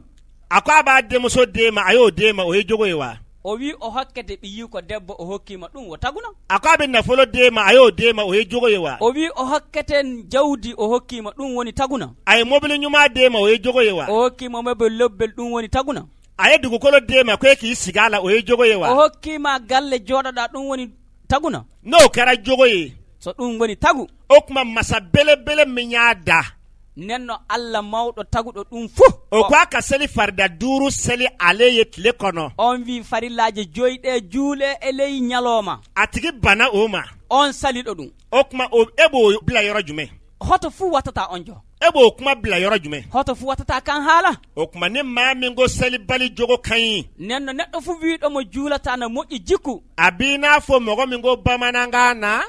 A ko a b'a denmuso d'e ma, a y'o d'e ma, o ye jogo ye wa? O wi o hokkete ɓiyi ko debbo, o hokkima ɗum wo taguna. A ko a bɛ nafolo d'e ma, a y'o d'e ma, o ye jogo ye wa? O wi o hokkete jawdi, o hokkima ɗum woni taguna. A ye mobili ɲuman d'e ma, o ye jogo ye wa? O hokkima mobel lobbel, ɗum woni taguna. A ye dugukolo d'e ma ko e k'i sigi a la, o ye jogo ye O wa? hokkima galle joɗoɗa, ɗum woni taguna. N'o kɛra jogo ye, So ɗum woni tagu, o tuma masa belebele min y'a da, nenno Allah mawɗo taguɗo ɗum fuu, o ko a ka seli farida duuru seli ale ye tile kɔnɔ, on wi farillaji joyi ɗe juule e ley ñalooma, a tigi banna o ma, on saliɗo ɗum, o tuma o e b'o bila yɔrɔ jumɛn? Hoto fuu wattata on jo. E b'o kuma bila yɔrɔ jumɛn? Hoto fuu wattata kan haala. O tuma, ni maa min ko selibali jogo ka ɲi, Nenno neɗɗo fuu wiɗo mo juulata no moƴƴi jikku, a b'i n'a fɔ mɔgɔ min ko bamanankan na,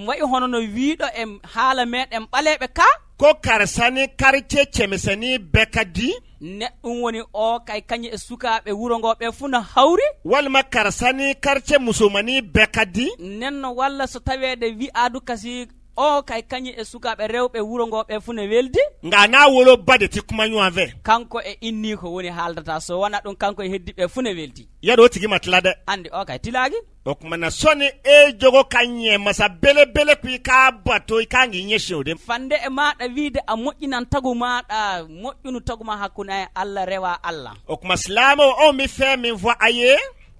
wayi hono no wiiɗo e haala meɗen ɓaleɓe ka, ko karisa ni quartier cɛmisɛnnin bɛɛ ka di, ne ɗum woni o kay kañum e sukaɓe wuro ngo ɓe fuu no hawri, walima karisa ni quartier musomanin bɛɛ ka di, nenno walla so tawede wi'a du kasi O kay kañum e sukaɓe rewɓe wuuro ngo ɓe fuu ne weldi. Nka a n'a woloba de tɛ kuma ɲɔgɔn fɛ. Kanko e inni ko woni haaldata, so wona ɗum kanko e heddiɓe fuu ne weldi. Yadɔ o tigi ma tila dɛ. Andi o kay tilaki. O tuma na, sɔnni e jogo ka ɲɛ masa belebele ko i k'a bato, i kan k'i ɲɛsin o de ma. Fande e maɗa wiide a moƴƴinan tagu maɗa, moƴƴunu tagu ma hakkude e Allah, rewa Allah. O tuma, silamɛw, anw bɛ fɛn min fɔ a ye,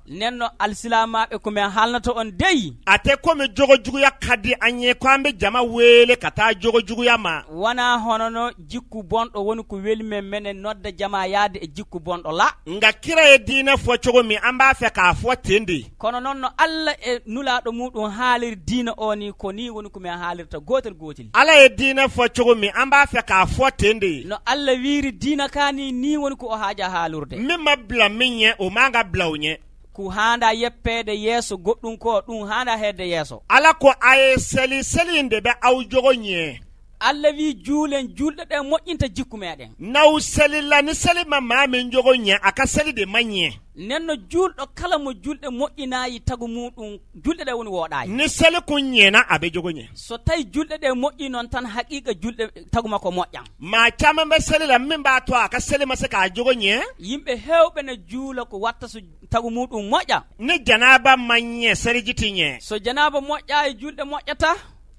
Nenno alsilamaɓe, komin haalnata on deyi, a tɛ komi jogo juguya ka di an ye ko an bɛ jama wele ka taa jogo juguya ma. Wona hono no jikku bonɗo woni ko weeli men menen nodda jama yaade e jikku bonɗo la. Nka kira ye diinɛ fɔ cogo min, an b'a fɛ k'a fɔ ten de. Kono noon no Allah e nulaɗo muɗum haaliri diina o ni, ko ni woni komin haalirta gotel gotel. Ala ye diinɛ fɔ cogo min, an b'a fɛ k'a fɔ ten de. No Allah wiiri diina ka ni, ni woni ko o haaja haalurde. Min ma bila min ɲɛ, o man ka bila o ɲɛ. Ko handa yeppede yeeso goɗɗum, ko ɗum handa hedde yeeso. Ala ko a ye seli, seli in de bɛ aw jogo ɲɛ. Allah wi juulen, julɗe ɗe moƴƴinta jikku meɗen. N'aw selila, ni seli ma maa min jogo ɲɛ, a ka seli de ma ɲɛ. Nenno julɗo kala mo julɗe moƴƴinayi tagu muɗum, julɗe ɗe woni woɗayi. Ni seli kun ɲɛna, a bɛ jogo ɲɛ. So tawi julɗe ɗe moƴƴi noon tan, haqiqa julɗe tagu makko moƴƴan. Maa caman bɛ seli la, min b'a to a ka seli ma se k'a jogo ɲɛ. Yimɓe hewɓe ne juula, ko watta so tagu muɗum moƴƴa. Ni janaba ma ɲɛ, seliji ti ɲɛ. So janaba moƴƴayi, julɗe moƴƴata.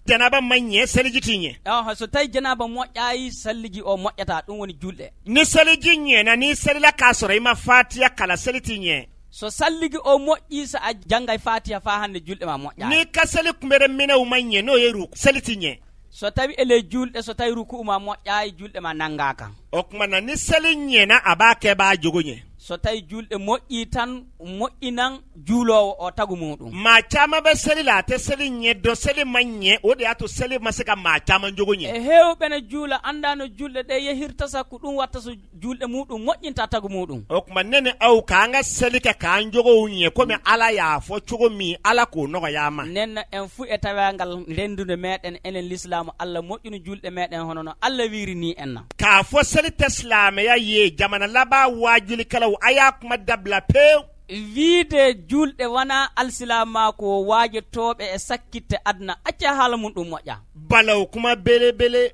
Janaba ma ɲɛ, seliji ti ɲɛ. Oho, so tawi janaba moƴƴayi, salliji o moƴƴata, ɗum woni julɗe. Ni seliji ɲɛna, ni selila k'a sɔrɔ i ma fatiya kala, seli ti ɲɛ. So salligi o moƴƴi, so a janggay fatiha fa hande, julɗe ma moƴƴayi. N'i ka seli kunbɛrɛ minɛw ma ɲɛ, n'o ye ruku, seli ti ɲɛ. So tawi ele julɗe, so tawi ruku ma moƴƴayi, julɗe ma nanggaka. O tuma na, ni seli ɲɛna, a b'a kɛ b'a jogo ɲɛ. So tawi julɗe moƴƴi tan, moƴƴinan juulowo o tagu muɗum. Maa caman bɛ seli la, a tɛ seli ɲɛ dɔn, seli ma ɲɛ, o de y'a to seli ma se ka maa caman jogo E ɲɛ. hewɓe ne juula, anda no julɗe ɗe yehirta, sakko ɗum watta so julɗe muɗum moƴƴinta tagu muɗum. O tuma, ne ni aw k'an ka seli kɛ k'an jogow ɲɛ komi Ala y'a fɔ cogo min, Ala k'o nɔgɔya an ma. Nenno en fuu e tawagal rendude meɗen enen l'islamu, Allah moƴƴino julɗe meɗen hono no Allah wiiri ni enna. K'a fɔ seli tɛ silamɛya ye, jamana laban waajulikɛlaw, a y'a kuma dabila pewu. Wiide julɗe wona alsilama ko waajotoɓe e sakkitte aduna, acca haala mum ɗum moƴƴa. Balawu kuma belebele.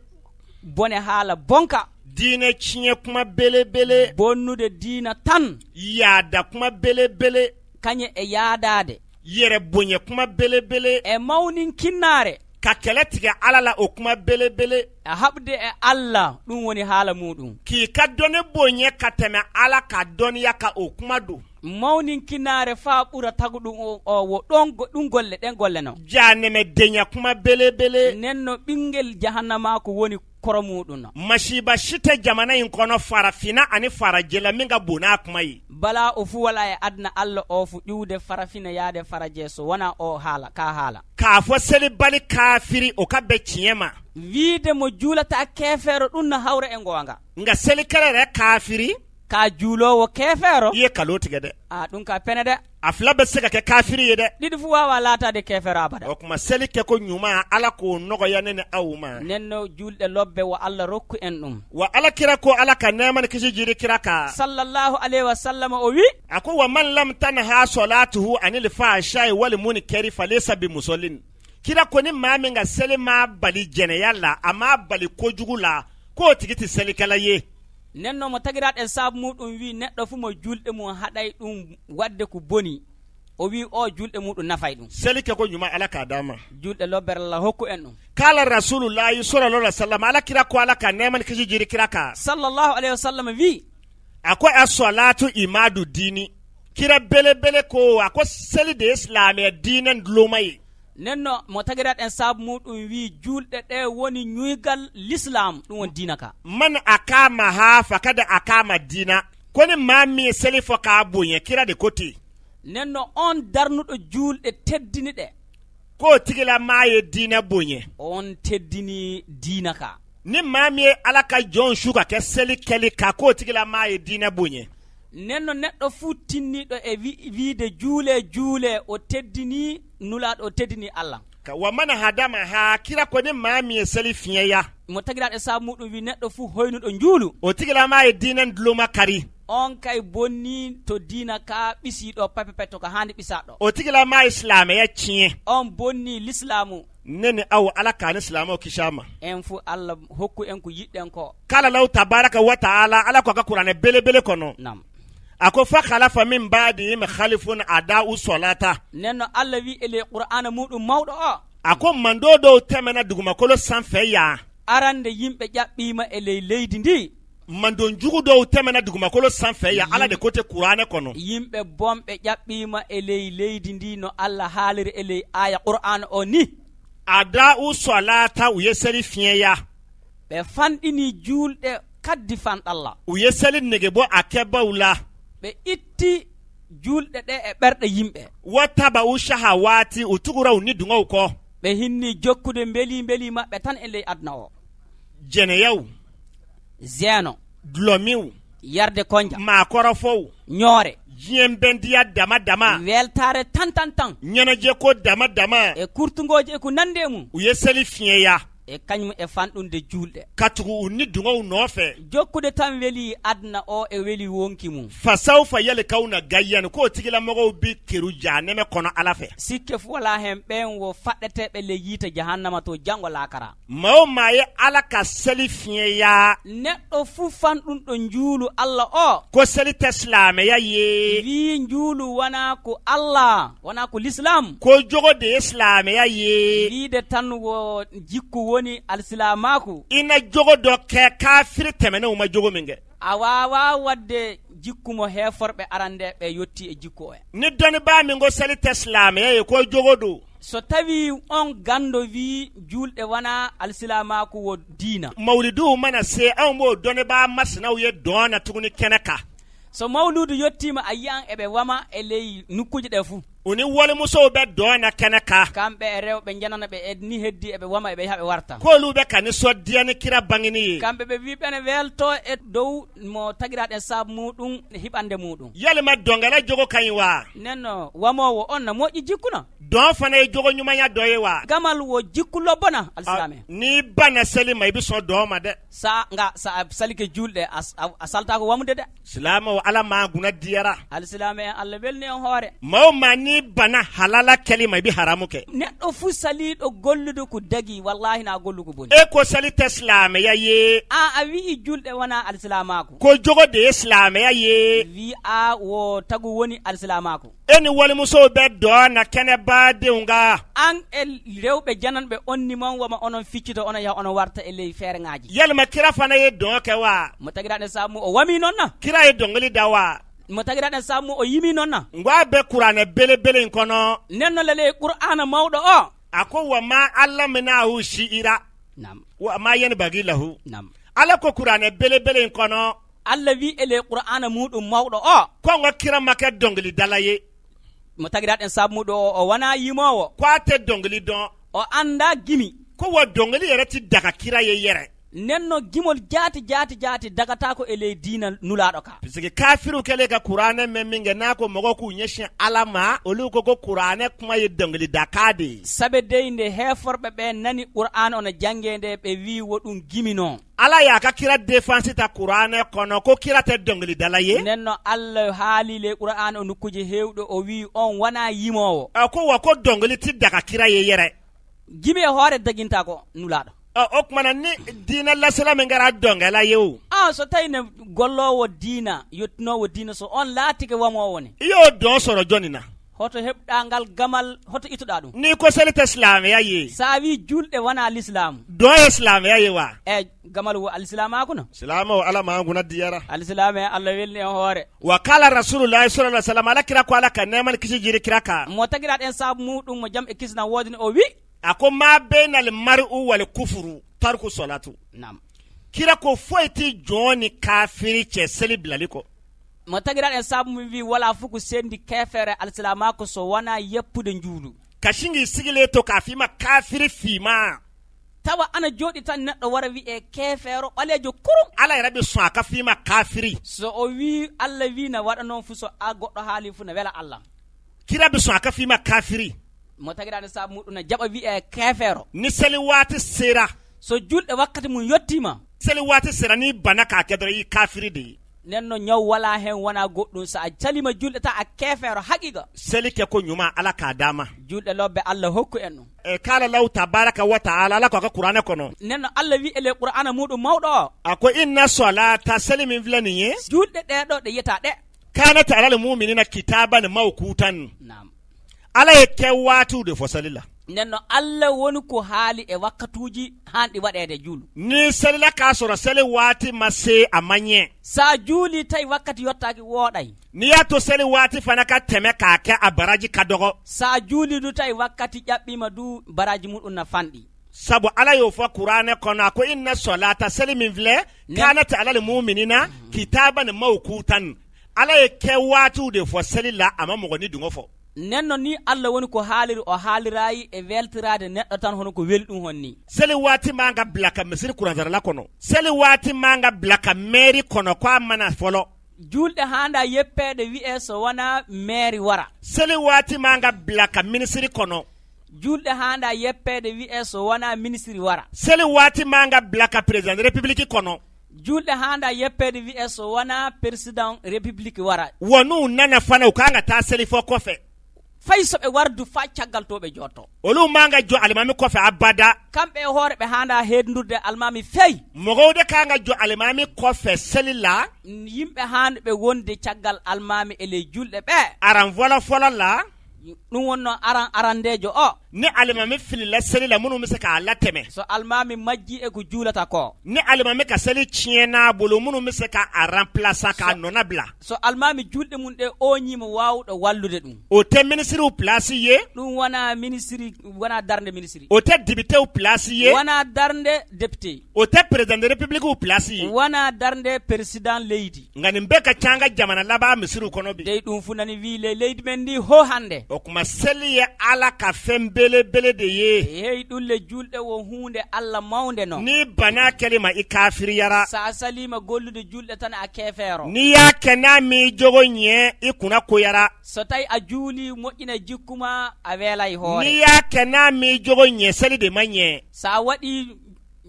Bone haala bonka. Diinɛ tiɲɛ kuma belebele. Bonnude diina tan. Yaada kuma belebele. Kañe e yaadade. Yɛrɛ bonya kuma belebele. E mawnin kinnaare. Ka kɛlɛ tigɛ Ala la, o kuma belebele. E haɓde e Allah, ɗum woni haala muɗum. K'i ka dɔnni bonya ka tɛmɛ Ala ka dɔnniya kan, o kuma don. Mawnin kinnaare faa ɓura tagu ɗum o wo ɗon ɗum golle ɗen golle no. Janɛmɛdenya kuma belebele. Nenno ɓinguel jahannama ko woni koro muɗum no. Masiba si tɛ jamana in kɔnɔ, farafinna ani farajɛla, min ka bon n'a kuma ye. Bala o fuu wala e aduna Allah o fo ƴuwde farafina yaade faraje, so wona o haala ka haala. K'a fɔ selibali kafiri, o ka bɛn tiɲɛ ma. Wiide mo juulata keefeero, ɗum no hawra e goonga. Nka selikɛla yɛrɛ kafiri, ka juulowo keefeero, i ye kalo tigɛ dɛ. A ɗum ka pene de. A fila bɛ se ka kɛ kafiri ye dɛ. Ɗiɗi fuu wawa laatade keefeero abada. O tuma, seli kɛko ɲuman, Ala k'o nɔgɔya ne ni aw ma. Nenno julɗe lobbe wo Allah rokku en ɗum. Wa Ala kira ko, Ala ka nɛɛma ni kisi jiri kira kan, Sallallahu alayhi wa sallam o wi: a ko wa man lam tanha salatuhu anil fahsha'i wal munkari falaysa bi musallin. Kira ko ni maa min ka seli m'a bali jɛnɛya la, a m'a bali kojugu la, k'o tigi tɛ selikɛla ye. Nenno mo tagiraɗen saabu muɗum wi neɗɗo fuu mo julɗe mum haɗay ɗum wadde ko boni, o wi o julɗe muɗum nafay ɗum. Seli kɛko ɲuman, Ala k'a d'an ma. Julɗe lobbere Allah hokku en ɗum. Kala rasulullahi sallallahu alaihi wasallam, Ala kira ko, Ala ka nɛɛma ni kisi jiri kira kan, Sallallahu alayhi wa sallam wi: a ko as-salatu imadu dini. Kira belebele ko, a ko seli de ye silamɛ diinɛ duloma ye. Nenno mo tagiraɗen saabu muɗum wi julɗe ɗe woni ñuygal l'islam, ɗum woni diina ka. Man akama ha fakada akama dina. Ko ni maa min ye seli fɔ k'a bonya, kira de ko ten, Nenno on darnuɗo julɗe teddini ɗe, k'o tigilamaa ye diinɛ bonya. On teddini diina ka. Ni maa min ye Ala ka jɔn su ka kɛ seli kɛli kan, k'o tigilamaa ye diinɛ bonya. Nenno neɗɗo fuu tinniɗo e wiide juule juule, o teddini nulaɗo, o teddini Allah. Ka wa mana hadama ha, kira ko ni maa min ye seli fiɲɛya, Mo tagiraɗo e saabu muɗum wi neɗɗo fuu hoynuɗo njuulu, o tigilamaa ye diinɛ duloma kari. On kay bonni to diina ka ɓisiɗo pape to ko hande ɓisaɗo. O tigilama ye silamɛya tiɲɛ. On bonni l'islamu. Ne ni aw, Ala k'an ni silamɛw kisi a ma. En fo Allah hokku en ko yiɗɗen ko. Kala law tabaraka wa taala, Ala ko a ka kuranɛ belebele kɔnɔ, Nam. a ko fakhalafa min ba'dihim khalifun ada'u solata. Nden no Allah wi e ley Qur'ana muɗum mawɗo o. A ko mando dɔw tɛmɛna dugumakolo sanfɛ yan. Arande yimɓe ƴaɓɓima e ley leydi ndi. Mandonjugu dɔw tɛmɛna dugumakolo sanfɛ yan, Ala de ko tɛ kuranɛ kɔnɔ. Yimɓe bonɓe ƴaɓɓima e ley leydi ndi, no Allah haaliri e ley aya Qur'ana o ni. Ada'u solata, u ye seli fiɲɛya. Ɓe fanɗini juulɗe kaddi fanɗalla. U ye seli nege bɔ a kɛbaw la. Ɓe itti julɗe ɗe e ɓerɗe yimɓe. Wattaba'u shahawati, u tugura u ni dungɔw kɔ. Ɓe hinni jokkude beeli beeli maɓɓe tan e ley aduna o. Jɛnɛyaw, zeeno, dulɔminw, yarde konja, maakɔrɔfɔw, ñoore, diɲɛ bɛndiya dama dama, weltare tan tan tan, ɲɛnajɛko dama dama, e kurtugoji e ko nande e mum, u ye seli fiɲɛya, e kañum e fanɗunde julɗe, ka tugu u ni dungɔw nɔfɛ. Jokkude tan weeli aduna o e weeli wonki mum. Fasaw fa yalkawna gayyan, k'o tigilamɔgɔw bi keru jahanɛmɛ kɔnɔ Ala fɛ. Sikke fu wala hen, ɓen wo faɗɗeteɓe le yiite jahannama to janggo lakara. Maa o maa ye Ala ka seli fiɲɛya, Neɗɗo fuu fanɗum ɗo njuulu Allah o, ko seli tɛ silamɛya ye, wi njuulu wona ko Allah, wona ko l'islam, ko jogo de ye silamɛya ye, wiide tan wo jikku woni alsilamaku, i na jogo dɔ kɛ kafiri tɛmɛnenw ma jogo min kɛ. A wawa wadde jikku mo heeforɓe arande ɓe yetti e jikku o en. Ni dɔnnibaa min ko seli tɛ silamɛya ye, ko jogo don, So tawi on gando wi julɗe wona alsilamaku wo diina, mawulidiw mana se, anw b'o dɔnnibaa masinaw ye dɔn na tuguni kɛnɛ kan. So mawludu yettima, a yiyan eɓe wama e ley nokkuji ɗe fuu. U ni walimusow bɛ dɔn na kɛnɛ kan. Kamɓe e rewɓe janana ɓe e ni heddi eɓe wama eɓe yaha ɓe warta. K'olu bɛ ka nisɔndiya ni kira bangeni ye. Kamɓe ɓe wi ɓene welto e dow mo tagiraɗen saabu muɗum e hiɓande muɗum. Yalima dɔnkɛla jogo ka ɲi wa? Nenno wamowo on no moƴƴi jikkuna. Dɔn fana ye jogo ɲumanya dɔ ye wa? Gamal wo jikku lobbona alsilame. N'i banna seli ma, i bɛ sɔn dɔn ma dɛ. Sa nga sa a salike julɗe a salta ko wamude de. Silamɛw, Ala maa kunna diyara. Alsilame en, Allah welni en hoore. Maa o maa n'i banna halala kɛli ma, i bɛ haramu kɛ. Neɗɗo fuu saliɗo gollude ko dagi, wallahi na gollu ko boni. E ko seli tɛ silamɛya ye, an a wii julɗe wona alsilamaku, ko jogo de ye silamɛya ye, wi a wo tagu woni alsilamaku, e ni walimusow bɛ dɔn na kɛnɛbadenw kan, an e rewɓe jananɓe on nimon wama onon ficcito, onon yaha onon warta e ley feere ngaji. Yalima kira fana ye dɔn kɛ wa? Mo tagiraɗen saabu mum o wami noon na. Kira ye dɔnkili da wa? Mo tagiraɗen saabu mum o yimi noon na. N ko a bɛ kuranɛ belebele in kɔnɔ. Nenno lele Qur'ana mawɗo o. A ko wa ma alaminahu shi'ira, Nam. wa ma yanbagi lahu. Nam. Ala ko kuranɛ belebele in kɔnɔ, Allah wi e ley Qur'ana muɗum mawɗo o, ko an ka kira ma kɛ dɔnkilidala ye, mo tagiraɗen saabu muɗum o o wona yimowo, ko a tɛ dɔnkili dɔn, o anda gimi, ko wa dɔnkili yɛrɛ ti daga kira ye yɛrɛ. Nenno gimol jaati jaati jaati dagata ko e ley diina nulaɗo ka. Parce que kafiriw kɛlen ka kuranɛ mɛn min kɛ, n'a ko mɔgɔw k'u ɲɛsin Ala ma, olu ko ko kuranɛ kuma ye dɔnkilidakan de ye. Sabe dey nde heeforɓe ɓe nani Qur'an ono jangge nde, ɓe wi wo ɗum gimino. Ala y'a ka kira défense ta kuranɛ kɔnɔ ko kira tɛ dɔnkilidala ye. Nenno Allah haali ley Qur'an o nokkuji hewɗo, o wi on wona yimowo. Ɔ, ko wa ko dɔnkili ti daga kira ye yɛrɛ. Gimi e hoore daginta ko nulaɗo. Ɔ, o kumana ni diinɛ lasela min kɛra dɔnkɛla ye o, an so tawi ne gollowo diina yettinowo diina, so on laatike wamowo ne, i y'o dɔn sɔrɔ jɔnni na? Hoto heɓɗa ngal gamal, hoto ittuɗa ɗum. N'i ko seli tɛ silamɛya ye, Sa wi julɗe wona l'islamu, dɔn ye silamɛya ye wa? E gamal wo alsilamako no. Silamɛw, Ala m'an kunna diyara. Alsilame Allah welni en hoore. Wa kala Rasulullahi sallallahu alaihi wasallam, Ala kira ko, Ala ka nɛɛma ni kisi jiri kira kan, Mo tagiraɗen saabu muɗum mo jaam e kisna wodini o wi, a ko ma bainal mar'u wal kufuru tarku salatu. Nam. Kira ko foyi ti jɔn ni kafiri cɛ seli bilali kɔ. Mo tagiraɗen saabu mum wi wala fof ko sendi kefere alsilamako so wona yeppude juulu. Ka sin k'i sigilen to k'a f'i ma kafiri finman, Tawa ana jooɗi tan neɗɗo wara wi e kefeero ɓalejo kurum. Ala yɛrɛ bɛ sɔn a ka f'i ma kafiri. So o wi Allah wi na waɗa noon fuu, so a goɗɗo haali fuu ne wela Allah. Kira bɛ sɔn a ka f'i ma kafiri. Mo tagiraɗen saabu muɗum ne jaɓa wi e kefeero. Ni seli waati sera, So julɗe wakkati mum yettima, seli waati sera, n'i banna k'a kɛ dɔrɔn, i ye kafiri de ye. Nenno ñaw wala hen wona goɗɗum, sa a calima julɗe ta a keefeero haqiqa. Seli kɛ ko ɲuman, Ala k'a d'an ma. Julɗe lobbe, Allah hokku en ɗum. Ɛ k'ala law tabaraka wa taala, Ala ko a ka kuranɛ kɔnɔ. Nenno Allah wi ele qur'ana muɗum mawɗo o. A ko inna sɔlata, seli min filɛ nin ye, julɗe ɗeɗo ɗe yiyata ɗe. Kanat alal muminina kitaban mawkutan. Nam. Ala ye kɛ waatiw de fɔ seli la. Nenno Allah woni ko haali e wakkatuji hanɗi waɗede juulu. Ni selila k'a sɔrɔ seli waati ma se, a ma ɲɛ. Sa juuli tawi wakkati yottaki, wooɗay. N'i y'a to seli waati fana ka tɛmɛ k'a kɛ, a baraji ka dɔgɔ. Sa juuli du tawi wakkati ƴaɓɓima du, baraji muɗum na fanɗi. Sabu Ala y'o fɔ kuranɛ kɔnɔ, a ko inna sɔlata, seli min filɛ, kanat alal muminina kitaban mawkutan. Ala ye kɛ waatiw de fɔ seli la, a ma mɔgɔ ni dungɔ fɔ. Nenno ni Allah woni ko haaliri o haalirayi e weltirade neɗɗo tan hono ko weli ɗum hon ni. Seli waati man ka bila ka misiri kuransarala kɔnɔ, seli waati man ka bila ka mɛri kɔnɔ ko a mana fɔlɔ. Julɗe handa yeppede wiye so wona maire wara. Seli waati man ka bila ka minisiri kɔnɔ. Julɗe handa yeppede wiye so wona ministre wara. Seli waati man ka bila ka président de république kɔnɔ. Julɗe handa yeppede wiye so wona président république wara. Wa n'u nana fana, u kan ka taa seli fɔ kɔfɛ. Fay soɓe wardu fa caggal to ɓe jotto. Olu man ka jɔ alimami kɔfɛ abada. Kamɓe e hoore ɓe handa hedodurde almami feyi. Mɔgɔw de kan ka jɔ alimami kɔfɛ seli la. Yimɓe hanɓe wonde caggal almami e ley julɗe ɓe. Aran fɔlɔ fɔlɔ la. Ɗum wonno aran arandejo o. Ni alimami filila seli la, minnu bɛ se k'a latɛmɛ. So almami majji e ko juulata ko. Ni alimami ka seli tiɲɛ n'a bolo, minnu bɛ se k'a remplacer, k'a nɔna bila. So almami julɗe mum ɗe oñima, wawɗo wallude ɗum. O tɛ minisiriw place ye. Ɗum wona ministre, wona darde ministre. O tɛ députéw place ye. Wona darde député. O tɛ président de république place ye. Wona darde président leydi. Nka nin bɛɛ ka ca an ka jamana laban misiriw kɔnɔ bi. Dey ɗum fu nani wi ley leydi men ndi ho hande. O tuma, seli ye Ala ka fɛn belebele de ye. Hey, ɗulle julɗe wo hunde Allah mawde noon. Ni bana kɛli ma, i kafiriyara. Sa salima gollude julɗe tan, a keefeero. N'i y'a kɛ n'a m'i jogo ɲɛ, i kunna koyara. So tawi a juuli moƴƴina jikkuma, a weelay hoore. N'i y'a kɛ n'a m'i jogo ɲɛ, seli de ma ɲɛ. Sa waɗi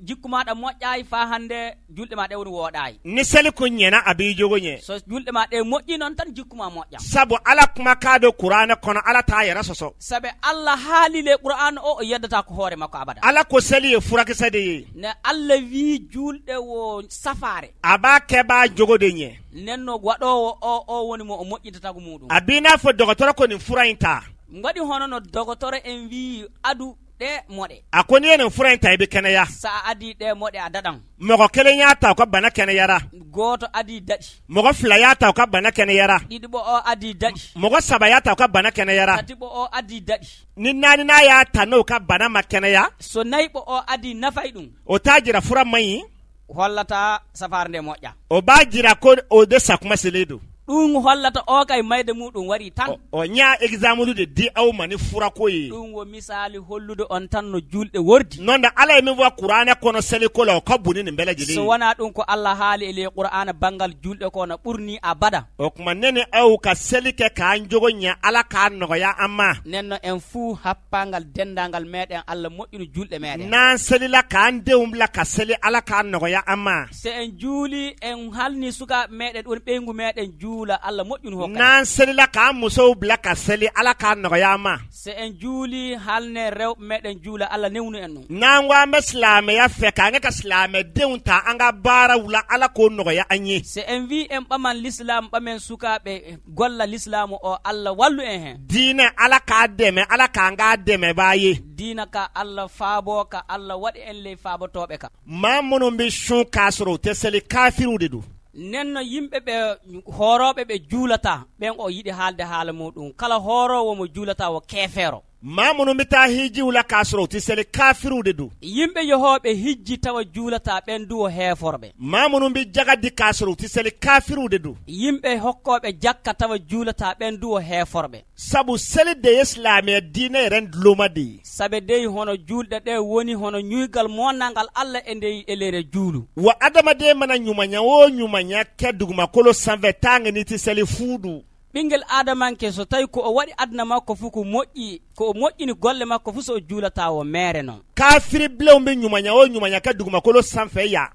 jikku maɗa moƴƴayi fa hande julɗe ma ɗe woni wooɗayi. Ni seli kun ɲɛna, a b'i jogo ɲɛ. So julɗe ma ɗe moƴƴi noon tan, jikkuma moƴƴam. Sabu Ala kumakan don kuranɛ kɔnɔ, Ala t'a yɛrɛ sɔsɔ. Saabi Allah haalile qur'an o, o yeddata ko hoore makko abada. Ala ko seli ye furakisɛ de ye. Ne Allah wi julɗe wo safare. A b'a kɛ b'a jogo de ɲɛ. Nenno waɗowo o o woni mo o moƴƴintata ko muɗum. A b'i n'a fɔ dɔgɔtɔrɔ ko nin fura in ta. Waɗi hono no dogotoro en wi adu ɗe moɗe. A ko n'i ye nin fura in ta, i bɛ kɛnɛya. Sa adi ɗe moɗe, a daɗan. Mɔgɔ kelen y'a ta, o ka bana kɛnɛyara. Goto adi daɗi. Mɔgɔ fila y'a ta, o ka bana kɛnɛyara. Ɗiɗiɓo o adi daɗi. Mɔgɔ saba y'a ta, o ka bana kɛnɛyara. Tatiɓo o adi daɗi. Ni naaninan y'a ta, n'o ka bana ma kɛnɛya, so nayɓo o adi nafay ɗum, o t'a jira fura man ɲi. Hollata safare nde moƴƴa. O b'a jira ko o de sakuma selen don. Ɗum hollata o kay mayde muɗum waɗi tan. Ɔ, n y'a exemple de di aw ma ni furako ye. Ɗum wo misali hollude on tan no julɗe wordi. N'o tɛ, Ala ye min fɔ kuranɛ kɔnɔ seliko la, o ka bon ni nin bɛɛ lajɛlen so ye. Wona ɗum ko Allah haali e ley qur'ana banggal julɗe ko no ɓurni abada. O tuma, ne ni aw ka seli kɛ k'an jogo ɲɛ, Ala k'a nɔgɔya an ma. Nenno en fuu happangal dendagal meɗen, Allah moƴƴino julɗe meɗen. N'an selila k'an denw bila ka seli, Ala k'a nɔgɔya an ma. So en juuli, en halni sukaɓe meɗen ɗon ɓeygu meɗen juula, Allah moƴƴino hokka. N'an selila k'an musow bila ka seli, Ala k'a nɔgɔya an ma. So en juuli halne rewɓe meɗen juula, Allah newnu en ɗum. N'an ko an bɛ silamɛya fɛ k'an kɛ ka silamɛdenw ta an ka baaraw la, Ala k'o nɔgɔya an ye. So en wi en ɓaman l'islam, ɓamen sukaɓe golla l'islam o, Allah wallu en hen. Diinɛ, Ala k'a dɛmɛ, Ala k'an k'a dɛmɛbaa ye. Dina ka Allah faabo ka, Allah waɗi en ley faabotoɓe ka. Maa minnu bɛ sun k'a sɔrɔ u tɛ seli, kafiriw de don. Nenno yimɓe ɓe hooroɓe ɓe juulata ɓen o yiɗi haalde haala muɗum, kala hoorowo mo juulata wo keefeero. Maa minnu bɛ taa hijiw la k'a sɔrɔ u tɛ seli, kafiriw de don. Yimɓe yehooɓe hijji tawa juulata ɓen du wo heeforɓe. Maa minnu bɛ jaga di k'a sɔrɔ u tɛ seli, kafiriw de don. Yimɓe hokkoɓe jakka tawa juulata ɓen du wo heeforɓe. Sabu seli de ye silamɛ diinɛ yɛrɛ duloma de ye. Sabe dey hono julɗe ɗe woni hono ñuygal monnalngal Allah e ndey elere juulu. Wa adamaden mana ɲumanya o ɲumanya kɛ dugumakolo sanfɛ, tant que n'i tɛ seli, fu don. Ɓinguel adamanke so tawi ko o waɗi aduna makko fuu ko moƴƴi, ko o moƴƴini golle makko fuu, so o juulata o mere noon. Kafiri bilenw bɛ ɲumanya o ɲumanya kɛ dugumakolo sanfɛ yan,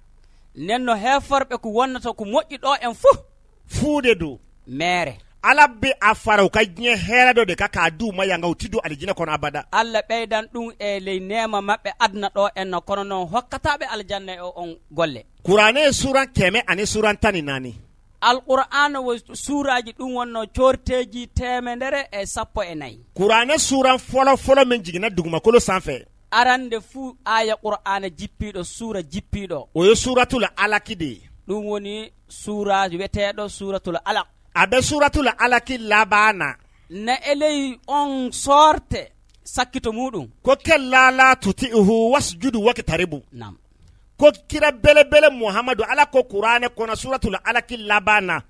nenno heeforɓe ko wonnata ko moƴƴi ɗo en fof, Fu de don. Mere. Ala bɛ a fara u ka diɲɛ hɛrɛ dɔ de kan k'a di u ma yan, nka u ti don alijinɛ kɔnɔ abada. Allah ɓeydan ɗum e ley nema maɓɓe aduna ɗo enno, kono noon hokkataɓe aljanna e on golle. Kuranɛ ye suran 114. Alqur'ana wo suuraji ɗum wonno corteji 114. Kuranɛ suran fɔlɔ fɔlɔ min jiginna dugumakolo sanfɛ, Arande fuu aya qur'ana jippiɗo, suura jippiɗo, o ye suratul alaki de ye. Ɗum woni suuraji wiyeteɗo suratul alaq. A bɛ suratul alaki laban na. Na e ley on sorte sakkito muɗum. Ko kalla la tuti'uhu wasjudu waqtaribu. Nam. Ko kira belebele Muhamadu, Ala ko kuranɛ kɔnɔ suratul alaki laban na,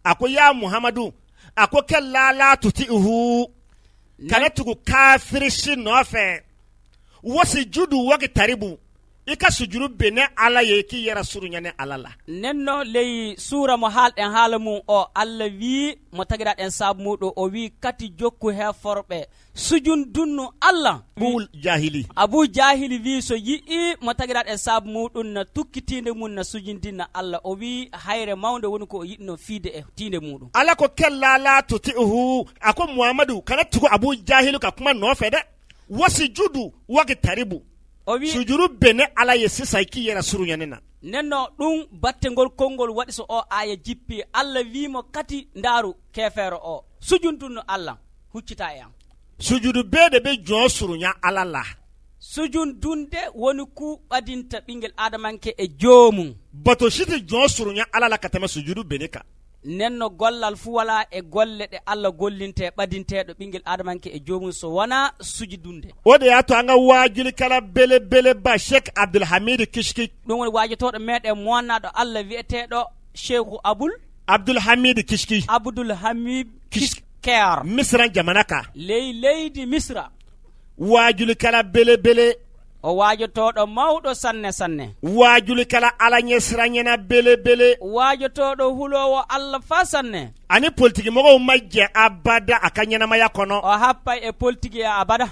a ko ya Muhamadu, a ko kalla la tuti'uhu, kana tugu kafiri si nɔfɛ, wasijudu waqtaribu, i ka sujuru bɛn ne Ala ye, k'i yɛrɛ surunya ne Ala la. Nenno ley suura mo haalɗen haala mum o, Allah wi mo tagiraɗen saabu muɗum, o wi kati jokku heforɓe sujun dunnu Allah. Bul jahili. Abou Jahili wi so yii mo tagiraɗen saabu muɗum na tukkitinde mum na sujindinna Allah, o wi hayre mawde woni ko o yiɗno fiide e tinde muɗum. Ala ko kalla la tuti'uhu, a ko Muhamadu, kana tugu Abu Jahilu ka kuma nɔfɛ dɛ, wasijudu waqtaribu. O wi sujuru bɛn ne Ala ye sisan, i k'i yɛrɛ surunya ne na. Nenno ɗum batte ngol konngol waɗi so o aya jippi, Allah wimo kati ndaaru kefeero o sujundunno Allah huccita e am. Sujudu bɛɛ de bɛ jɔn surunya Ala la. Sujundunde woni ku ɓadinta ɓinguel adamanke e joomum. Bato si tɛ jɔn surunya Ala la ka tɛmɛ sujudu bɛnni kan. Nenno gollal fuu wala e golle ɗe Allah gollinte ɓadinteɗo ɓinguel adamanke e joomum so wona sujudunde. O de y'a to an ka waajulikɛla belebeleba Sheikh Abdulhamid Kishki, Ɗum woni wajotoɗo meɗen monnaɗo Allah wiyeteɗo Cheikhu Aboul Abdulhamid Kishki, Abdoul Hamid Kishki. Kisker, Misira jamana kan, ley leydi Misra, waajulikɛla belebele, o waajotoɗo mawɗo sanne sanne, waajulikɛla Ala ɲɛsiranɲɛna belebele, waajotoɗo hulowo Allah fa sanne, ani politikimɔgɔw ma jɛ abada a ka ɲɛnamaya kɔnɔ. O happay e politique e abada.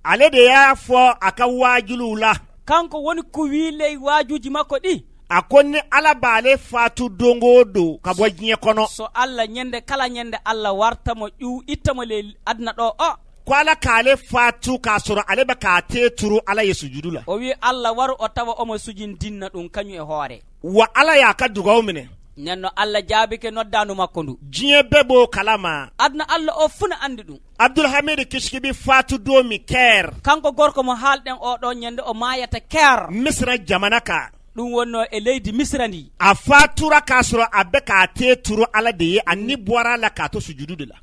Ale de y'a fɔ a ka waajuliw la, Kanko woni ko wi ley waajuji makko ɗi, a ko ni Ala b'ale fatu don o don ka bɔ diɲɛ kɔnɔ, so Allah ñande kala ñande Allah wartamo ƴuw ittamo ley aduna ɗo o, ko Ala k'ale fatu k'a sɔrɔ ale bɛ k'a te turu Ala ye sujudu la. O wi Allah waru o tawa omo sujindinna ɗum kañum e hoore. Wa Ala y'a ka dugawu minɛ. Nenno Allah jaabike noddandu makko ndu. Diɲɛ bɛɛ b'o kalama. Aduna Allah o fuu no andi ɗum. Abdulhamid Kishki bɛ fatu don min kɛr, Kanko gorko mo haalɗen o ɗo ñande o mayata Keer, Misira jamana kan, ɗum wonno e leydi Misra ndi, a fatura k'a sɔrɔ a bɛ k'a te turu Ala de ye, a ni bɔra a la k'a to sujudu de la.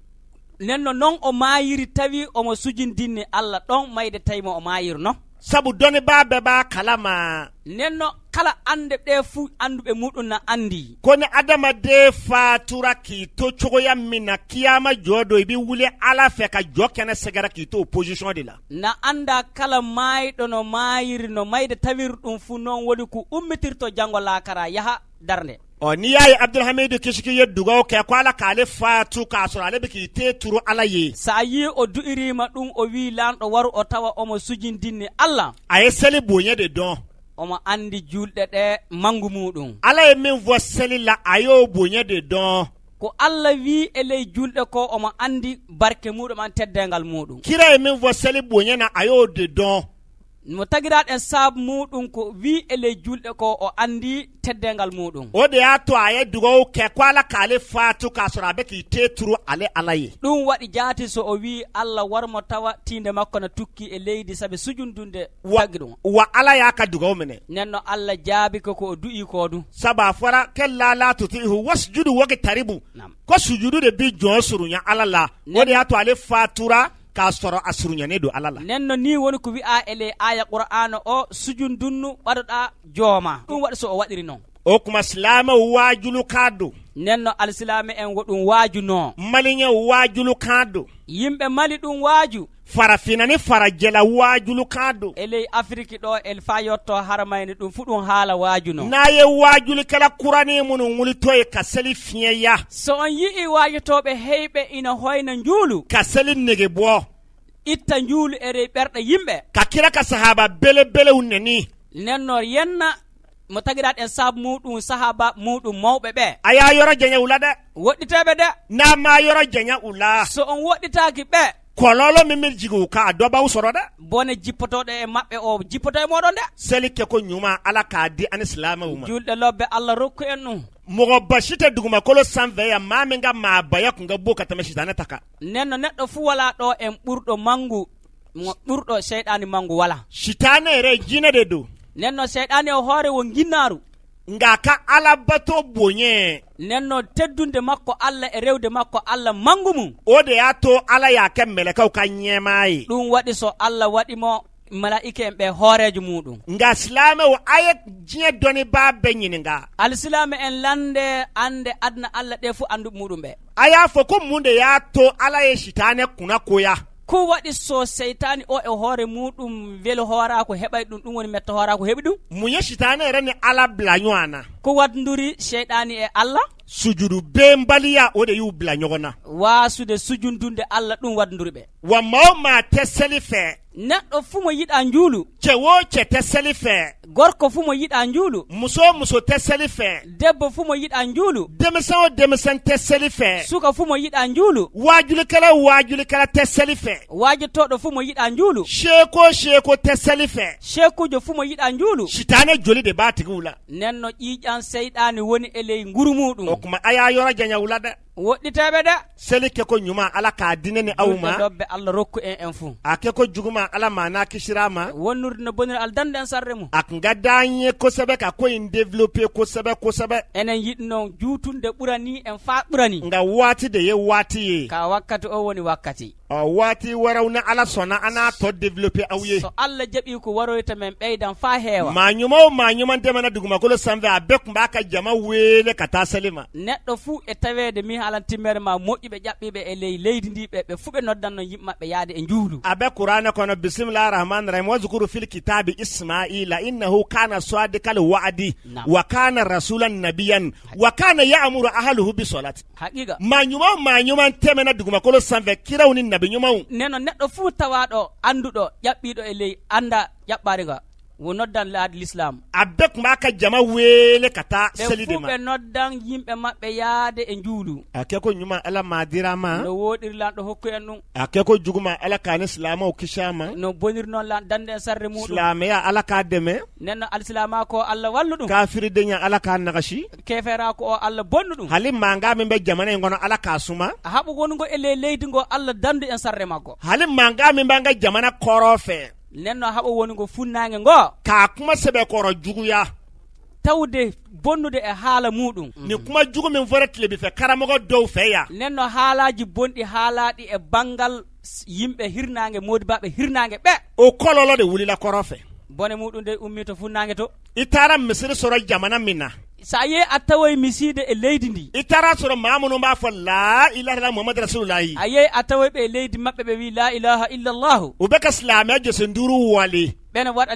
Nenno noon o mayiri tawi omo sujindinni Allah ɗon mayde tawimo o mayirno. Sabu dɔnnibaa bɛɛ b'a kalama, Nenno kala ande ɗe fuu anduɓe muɗum na andi, ko ni adamaden fatura k'i to cogoya min na, kiyama jɔ don, i bɛ wuli Ala fɛ ka jɔ kɛnɛ sɛgɛrɛ k'i to o position de la. Na anda kala mayɗo no mayiri no mayde tawiri ɗum fuu noon woni ko ummitirto janggo laakara yaaha darde. Ɔ, n'i y'a ye Abdulhamidu Kishiki ye dugawu kɛ ko Ala k'ale fatu k'a sɔrɔ ale bɛ k'i te turu Ala ye, Sa yi o du'irima ɗum, o wi lanɗo waru o tawa omo sujindinni Allah, a ye seli bonya de dɔn. Omo andi julɗe ɗe mangu muɗum. Ala ye min fɔ seli la, a y'o bonya de dɔn. Ko Allah wi e ley julɗe ko, omo andi barke muɗum an teddengal muɗum. Kira ye min fɔ seli bonya na, a y'o de dɔn. Mo tagiraɗen saabu muɗum ko wi e ley julɗe ko, o andi teddengal muɗum. O de y'a to a ye dugawu kɛ ko Ala k'ale fatu k'a sɔrɔ a bɛ k'i te turu ale Ala ye. Ɗum waɗi jaati so o wi Allah warmo tawa tinde makko no tukki e leydi saabi sujundunde Wa, tagui ɗum. wa Ala y'a ka dugawu minɛ. Nenno Allah jaabi koko o du'i ko ɗum. Sabu a fɔra kalla la tuti'uhu wasjudu waqtaribu, Nam. ko sujudu de bi jɔn surunya Ala la. O de y'a to ale fatura k'a sɔrɔ a surunyanen don Ala la. Nenno ni woni ko wi'a e ley aya qur'ana o sujundunnu ɓaɗoɗa jooma, ɗum waɗi so o waɗiri noon. O tuma silamɛw waajulukan don. Nenno alsilame en wo ɗum waaju no. Maliyɛnw waajulukan don. Yimɓe Mali ɗum waaju. Farafinna ni farajɛla waajulukan don. E ley Afrique ɗo el fa yetto haramayni ɗum fuu ɗum haala waaju no. N'a ye waajulikɛla kuranin minnu wulitɔ ye ka seli fiɲɛya, So on yii waajotoɓe heyɓe ina hoyna njuulu, ka seli nege bɔ, itta njuulu e rey ɓerɗe yimɓe, ka kira ka sahaba belebelew neni, nenno yenna Mo tagiraɗen saabu muɗum sahaba muɗum mawɓe ɓe. A y'a yɔrɔ janya u la dɛ. Woɗɗiteɓe de. N'a ma yɔrɔ janya u la, So on woɗɗitaki ɓe, kɔlɔlɔ min bɛ jigin u kan, a dɔ b'aw sɔrɔ dɛ. Bone jippotoɗo e maɓɓe o jippoto e moɗon de. Seli kɛko ɲuman, Ala k'a di ani silamɛw ma. Julɗe lobbe, Allah rokku en ɗum. Mɔgɔba si tɛ dugumakolo sanfɛ yan, maa min ka maabaya kun ka bon ka tɛmɛ sitanɛ ta kan. Nenno neɗɗo fuu wala ɗo en ɓurɗo mangu mo ɓurɗo seyɗani mangu wala. Sitanɛ yɛrɛ ye jinɛ de don. Nenno seyɗani o hoore wo ginnaru. Nka a ka alabato bonya, Nenno teddunde makko Allah e rewde makko Allah mangu mum, o de y'a to Ala y'a kɛ mɛlɛkɛw ka ɲɛmaa ye. Ɗum waɗi so Allah waɗimo malaika en ɓe hoorejo muɗum. Nka silamɛw, a ye diɲɛ dɔnnibaa bɛɛ ɲininka. Alsilama en lande ande aduna Allah ɗe fo anduɓe muɗum ɓe. A y'a fɔ ko mun de y'a to Ala ye sitanɛ kunna koya? Ko waɗi so seytani o e hoore muɗum weeli hoorako heɓay ɗum, ɗum woni metta hoorako heɓi ɗum. Mun ye sitanɛ yɛrɛ ni Ala bila ɲɔgɔn na? Ko waddodiri seyɗani e Allah? Sujudu benbaliya, o de y'u bila ɲɔgɔn na. Wasude sujundunde Allah, ɗum waddodiri ɓe. Wa maa o maa tɛ seli fɛ, Neɗɗo fuu mo yiɗa juulu, cɛ o cɛ tɛ seli fɛ, gorko fuu mo yiɗa juulu, muso o muso tɛ seli fɛ, debbo fuu mo yiɗa juulu, denmisɛn o denmisɛn tɛ seli fɛ, suka fuu mo yiɗa juulu, waajulikɛla o waajulikɛla tɛ seli fɛ, wajotoɗo fuu mo yiɗa juulu, seko o seko tɛ seli fɛ, chekujo fuu mo yiɗa juulu, sitanɛ joli de b'a tigiw la. Nenno ƴiƴan seyɗani woni e ley nguru O muɗum. tuma, a y'a yɔrɔ janya u la dɛ. Woɗɗiteɓe de. Seli kɛko ɲuman, Ala k'a di ne ni aw Julɗe ma. lobbe, Allah rokku en en fuu. A kɛko juguman, Ala ma n'a kisira a ma. Wonnurde no boniri, Allah dande en sarre mum. A kun ka d'an ye kosɛbɛ ka ko in développer kosɛbɛ kosɛbɛ. Enen yiɗi noon juutunde ɓurani en fa ɓurani. Nka waati de ye waati ye. Ka wakkati o woni wakkati. Ɔ, waati wɛrɛw, ni Ala sɔnna, an n'a tɔ développer aw ye. So Allah jaɓi, ko waroyta men ɓeydan fa heewa. Maa ɲuman o maa ɲuman tɛmɛna dugumakolo sanfɛ, a bɛɛ tun b'a ka jama wele ka taa seli ma. Neɗɗo fuu e tawede min alan timmere ma moƴƴuɓe ƴaɓɓiɓe e ley leydi ndi ɓe ɓe fuu ɓe noddanno yimɓe maɓɓe yaade e juulu. A bɛ kuranɛ kɔnɔ, bisimilahi rahman rahim, wazukuru fil kitabi Ismaila innahu kana sadiqal wa'di Naam. wa kana rasulan nabiyan wa kana ya'muru ahluhu bi salati. Haqiqa. Maa ɲuman o maa ɲuman tɛmɛna dugumakolo sanfɛ, kiraw ni nabi ɲumanw, Neno neɗɗo fuu tawaɗo anduɗo ƴaɓɓiɗo e ley anda ƴaɓɓade nga wo noddan laadi l'islam. A bɛɛ tun b'a ka jama wele ka taa Ɓe seli de fuu ma. ɓe noddan yimɓe maɓɓe yaade e juulu. A kɛ ko ɲuman, Ala maa dira a ma. No woɗiri lanɗo hokku en ɗum. A kɛ ko juguman, Ala k'a ni silamɛw kisi a ma. No boniri noon lan dande en sarre muɗum. Silamɛya, Ala k'a dɛmɛ. Nenno alsilama ko Allah wallu ɗum. Kafiridenya, Ala k'a nagasi. Keferako o, Allah bonnu ɗum. Hali mankan min bɛ jamana in kɔnɔ, Ala k'a suma. Haɓu wongo e ley leydi ngo, Allah dandu en sarre makko. Hali mankan min b'an ka jamana kɔrɔ fɛ, Nenno haɓo wongo funnage ngo, k'a kuma sɛbɛkɔrɔ juguya, tawde bonnude e haala muɗum, nin kuma jugu min fɔra tilebifɛ karamɔgɔ dɔw fɛ yan, nenno haalaji bonɗi haalaɗi e banggal yimɓe hirnage modibaɓe hirnage ɓe, o kɔlɔlɔ de wulila kɔrɔ fɛ. Bone muɗum de ummi to funnage to. I taara misiri sɔrɔ jamana min na, Sa yeehi a tawoye miside e leydi ndi, i taara sɔrɔ maa minnu b'a fɔ la ilaha illallah Muhammadu rasulullahi, a yeehi a tawoye ɓe e leydi maɓɓe ɓe wi la ilaha illallahu, u bɛ ka silamɛya jɔsen duuru wale, ɓene waɗa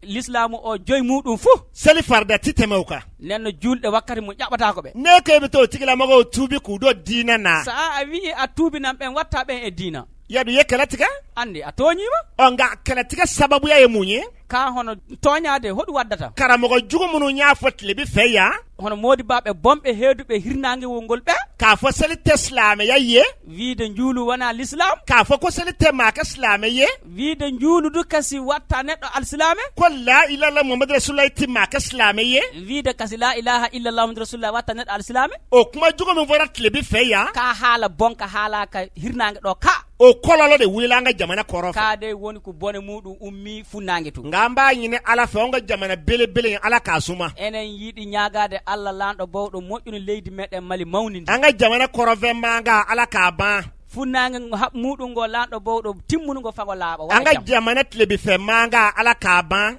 l'islamu o joyi muɗum fuu, seli farida ti tɛmɛ o kan. Nenno julɗe wakkati mum ƴaɓɓata ko ɓe. Ne ko e bɛ t'o tigilamɔgɔw tuubi k'u don diinɛ na, Sa a wi a tuubinan ɓen watta ɓen e diina, yadu i ye kɛlɛ tigɛ. Andi a toñima. Ɔ, nka kɛlɛtigɛ sababuya ye mun ye? Ka hono toñade hoɗum waddata? Karamɔgɔ jugu minnu y'a fɔ tilebi fɛ yan, Hono modibaɓe bonɓe heeduɓe hirnagewol ngol ɓe, k'a fɔ seli tɛ silamɛya ye, wiide juulu wona l'islam, k'a fɔ ko seli tɛ maa kɛ silamɛ ye, wiide juulu du kasi watta neɗɗo alsilame, ko la ilaha Muhammadu rasulullahi ti maa kɛ silamɛ ye, wiide kasi la ilaha illallah muhammadu rasulullah watta neɗɗo alsilame, o kuma jugu min fɔra tilebi fɛ yan, ka haala bonka haalaka hirnage ɗo ka, o kɔlɔlɔ de wulila an ka jamana kɔrɔ fɛ. Ka de woni ko bone muɗum ummi funnage to. Nka an b'a ɲini Ala fɛ, an ka jamana belebele in, Ala k'a suma. Enen yiiɗi ñagade Allah lanɗo bawɗo moƴƴuno leydi meɗen Mali mawni ndi. An ka jamana kɔrɔfɛ mankan, Ala k'a ban. Funnage haɓ muɗum ngo lanɗo bawɗo timmunugo fago laaɓa An waɗa ka jam. jamana tilebifɛ mankan, Ala k'a ban.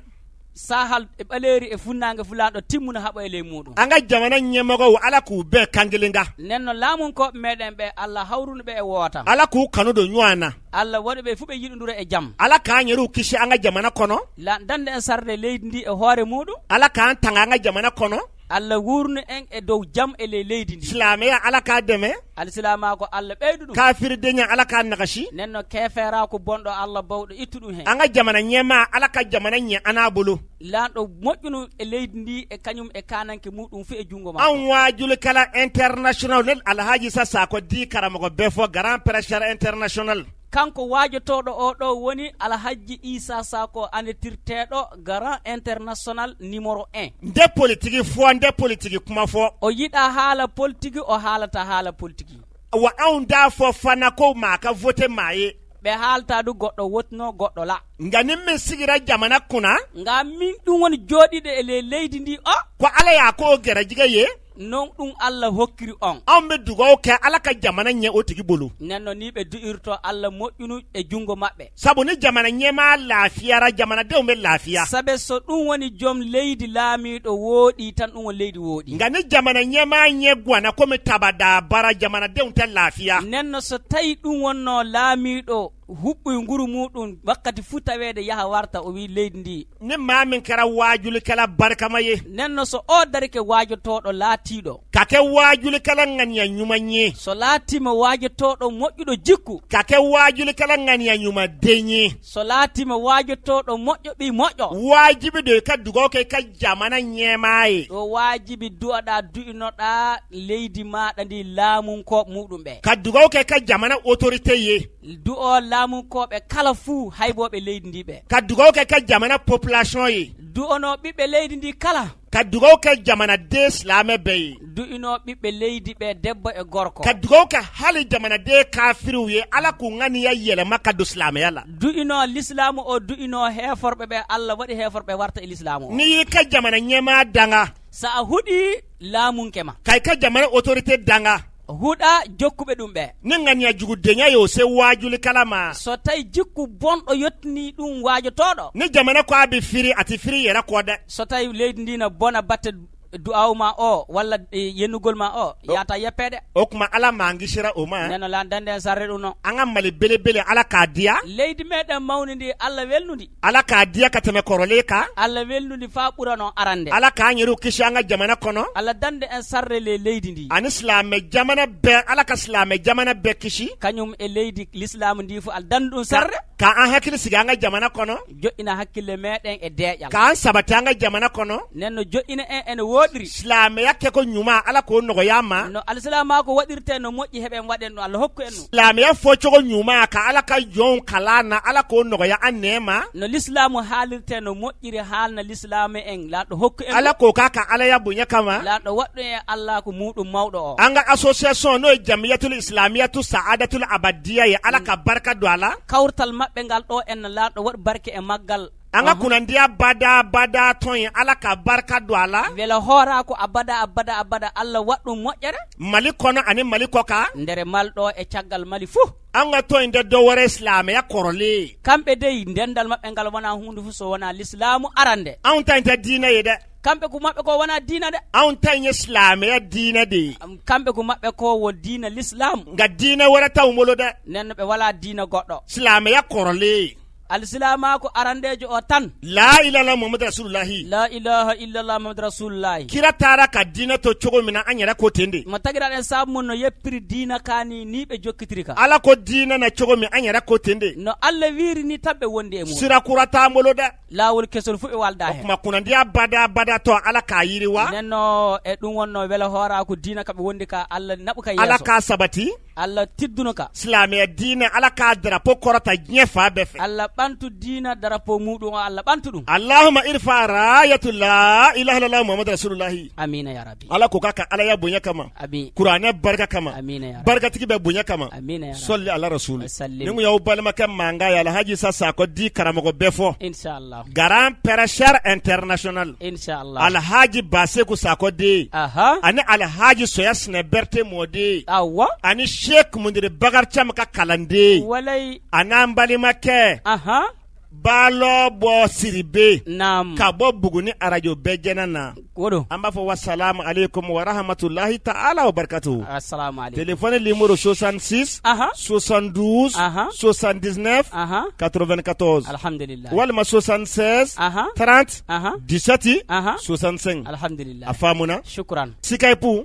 Sahal e ɓaleeri e funnage fu lanɗo timmuno haɓo e ley muɗum. An ka jamana ɲɛmɔgɔw, Ala k'u bɛɛ kan kelen kan. Nenno laamunkoɓe meɗen ɓe, Allah hawruno ɓe e woota. Ala k'u kanu don ɲɔgɔn na. Allah waɗi ɓe fuu ɓe yiɗodira e jam. Ala k'an yɛrɛw kisi an ka jamana kɔnɔ. Dande en sarde leydi ndi e hoore muɗum. Ala k'an tanga an ka jamana kɔnɔ. Allah wurnu en e dow jam e ley leydi ndi. Silamɛya, Ala k'a dɛmɛ. Alsilama ko Allah ɓeydu ɗum. Kafiridenya, Ala k'a nagasi. Nenno kefera ko bonɗo, Allah bawɗo ittu ɗum hen. An ka jamana ɲɛmaa, Ala ka jamana ɲɛ an n'a bolo. Lanɗo moƴƴuno e leydi ndi e kañum e kananke muɗum fu e junngo ma. Anw waajulikɛla international, ne Alhaji Isa Sakɔ di karamɔgɔ bɛɛ fɔ, grand prêcheur international. Kanko waajotoɗo o ɗo woni Alhajji Issa Sako, anditirteɗo grand international numéro 1. N tɛ politiki fɔ, n tɛ politiki kuma fɔ. O yiɗa haala politique, o haalata haala politique. Wa anw t'a fɔ fana ko maa ka vote maa ye. Ɓe haalta du goɗɗo wotno goɗɗo la. Nka ni min sigira jamana kunna, nga min ɗum woni jooɗiɗo e ley leydi ndi o, ko Ala y'a k'o gɛrɛjigɛ ye, non ɗum Allah hokkiri on. Anw bɛ dugawu kɛ Ala ka jamana ɲɛ o tigi bolo. Nenno ni ɓe du'irto Allah moƴƴunu e junngo maɓɓe. Sabu ni jamana ɲɛmaa lafiyara, jamanadenw bɛ lafiya. Sabe so ɗum woni joom leydi laamiɗo wooɗi tan, ɗum woni leydi wooɗi. Nka ni jamana ɲɛmaa ɲɛ ganna komi tabada bara, jamanadenw tɛ lafiya. Nenno so tawi ɗum wonno laamiɗo huɓɓoye nguru muɗum wakkati fuu taweede yaha warta o wi leydi ndi. Ni maa min kɛra waajulikɛla barikama ye, nenno so o darike waajotoɗo laatiɗo, ka kɛ waajulikɛla ŋaniya ɲuman ye, so laatima waajotoɗo moƴƴuɗo jikku, ka kɛ waajulikɛla ŋaniya ɲuman den ye, so laatima waajotoɗo moƴƴo ɓi moƴƴo, wajibi don i ka dugawu kɛ i ka jamana ɲɛmaa ye. Ɗo waajibi du'aɗa du'inoɗa leydi maɗa ndi laamunkoɓe muɗum ɓe. Ka dugawu kɛ i ka jamana autorité ye. Du'o laamunkoɓe kala fuu hayboɓe leydi ndi ɓe. Ka dugawu kɛ i ka jamana population ye. Du'ono ɓiɓɓe leydi ndi kala. Ka dugawu kɛ jamanaden silamɛ bɛɛ ye. Du'ino ɓiɓɓe leydi ɓe debbo e gorko. Ka dugawu kɛ hali jamanaden kafiriw ye, Ala k'u ŋaniya yɛlɛma ka don silamɛya la. Du'ino l'islamu o, du'ino heeforɓe ɓe, Allah waɗi heeforɓe warta e l'islamu o. N'i y'i ka jamana ɲɛmaa danga, sa a huuɗi laamunke ma, ka i ka jamana autorité danga, huuɗa jokkuɓe ɗum ɓe, ni ŋaniya jugudenya y'o se waajulikɛla ma, so tawi jikku bonɗo yettini ɗum waajotoɗo, ni jamana ko a bɛ firi, a tɛ firi yɛrɛ kɔ dɛ. So tawi leydi ndi no bona batte du'aw ma o walla e yennugol ma o yata yeppede. O tuma, Ala m'an kisira o ma. Neno lan dande en sarre ɗum noon. An ka Mali belebele, Ala k'a diya. Leydi meɗen mawni ndi, Allah welnundi. Ala k'a diya ka tɛmɛ kɔrɔlen kan. Allah welnundi fa ɓurano arande. Ala k'an yɛrɛw kisi an ka jamana kɔnɔ. Allah dande en sarre le leydi ndi. Ani silamɛ jamana bɛɛ, Ala ka silamɛ jamana bɛɛ kisi. Kañum e leydi l'islamu ndi fo Allah dande ɗum sarre. K'an hakili sigi an ka jamana kɔnɔ. Joƴƴina hakkille meɗen e deeƴal. K'an sabati an ka jamana kɔnɔ. Nenno joƴƴina en ene woɗiri. Silamɛya kɛko ɲuman, Ala k'o nɔgɔya an ma. No alsilama ko waɗirte no moƴƴi heɓen waɗen ɗum, Allah hokku en ɗum. Silamɛya fɔcogo ɲuman, ka Ala ka jɔnw kalan na, Ala k'o nɔgɔya an nɛɛ ma. No l'islamu haalirte no moƴƴiri haalna l'islamu en, laɗɗo hokku en. Ala k'o k'a ka Alaya bonya kama. Laɗɗo waɗɗum e Allah ko muɗum mawɗo o. An ka association, n'o ye Jamiyatul Islamiyatu Saadatul Abadiya ye, Ala ka barika don a la. Kawrtal maɓɓe ngal ɗo en, laɗɗo waɗ barke e maggal. An ka kunnandiya bada bada tɔn ye, Ala ka barika don a la. Wela hoora ko abada abada abada, Allah waɗ ɗum moƴƴere. Mali kɔnɔ ani Mali kɔ kan. Nder malɗo e caggal Mali fuu. An ka tɔn in tɛ dɔ wɛrɛ ye silamɛya kɔrɔlen ye. Kamɓe dey ndendal maɓɓe ngal wona hunde fuu so wona l'islamu arande. Anw ta in tɛ diinɛ ye dɛ. Kamɓe ko maɓɓe ko wona diina de. Anw ta in ye silamɛya diinɛ de ye. Kamɓe ko maɓɓe ko wo diina l'islamu. Nka diinɛ wɛrɛ t'anw bolo dɛ. Nenno ɓe wala diina goɗɗo. Silamɛya kɔrɔlen ye. Alsilama ko arandejo o tan. La ilaha Muhammadu rasulullahi. La ilaha illallah Muhammadu rasulullahi. Kira taara ka diinɛ to cogo min na, an yɛrɛ ko ten de. Mo tagiraɗen saabu mum no yeppiri diina kani ni ɓe jokkitiri ka. Ala ko diinɛ na cogo min, an yɛrɛ ko ten de. No Allah wiiri ni tan ɓe wondi e mum. Sira kura t'an bolo dɛ. Lawol kesol fuu ɓe walda O hen. tuma, kunnandiya bada bada tɔ, Ala k'a yiriwa. Nenno e ɗum wonno wela hoora ko diina kaɓe wondi ka, Allah naɓu ka Ala yeeso. k'a sabati. Allah tidduno ka. Silamɛya diinɛ, Ala k'a drapeau kɔrɔta diɲɛ fan bɛɛ fɛ. Allah ɓantu diina drapeau muɗum o, Allah ɓantu ɗum. Allahuma irfa rayatu la ilaha illallah Muhammadu rasulullahi. Amina ya rabbi. Ala ko k'a ka Alaya bonya kama. Amin. Kuranɛ barika kama. Amina ya rabbi. Barikatigi bɛ bonya kama. Amina ya rabbi. Sɔli ala rasuli. Sallim. Ni kun y'aw balimakɛ mankan ye, Alhaji Isa Sakɔ di karamɔgɔ bɛɛ fɔ, Inchallah. Grand prêcheur international, Inchallah. Alhaji Baseku Sakɔ den, aha ani Alhaji Soya Sinɛ Berete mɔden, awa ani Sheikh Mundiri Bakari Camu ka kalanden, walay a n'an balimakɛ aha. Balɔbɔ Siribe Naam. Ka bɔ Buguni arajo bɛɛ jɛnɛ na. O don. An b'a fɔ wasalamu aleykum wa rahmatulahi ta'ala wa barakatuhu. Assalamu alaikum. Téléphone numéro 66 72 79 94. Alhamdulillah. Walima 76 30 17 65. Alhamdulillah. A faamuna. Shukran. Skype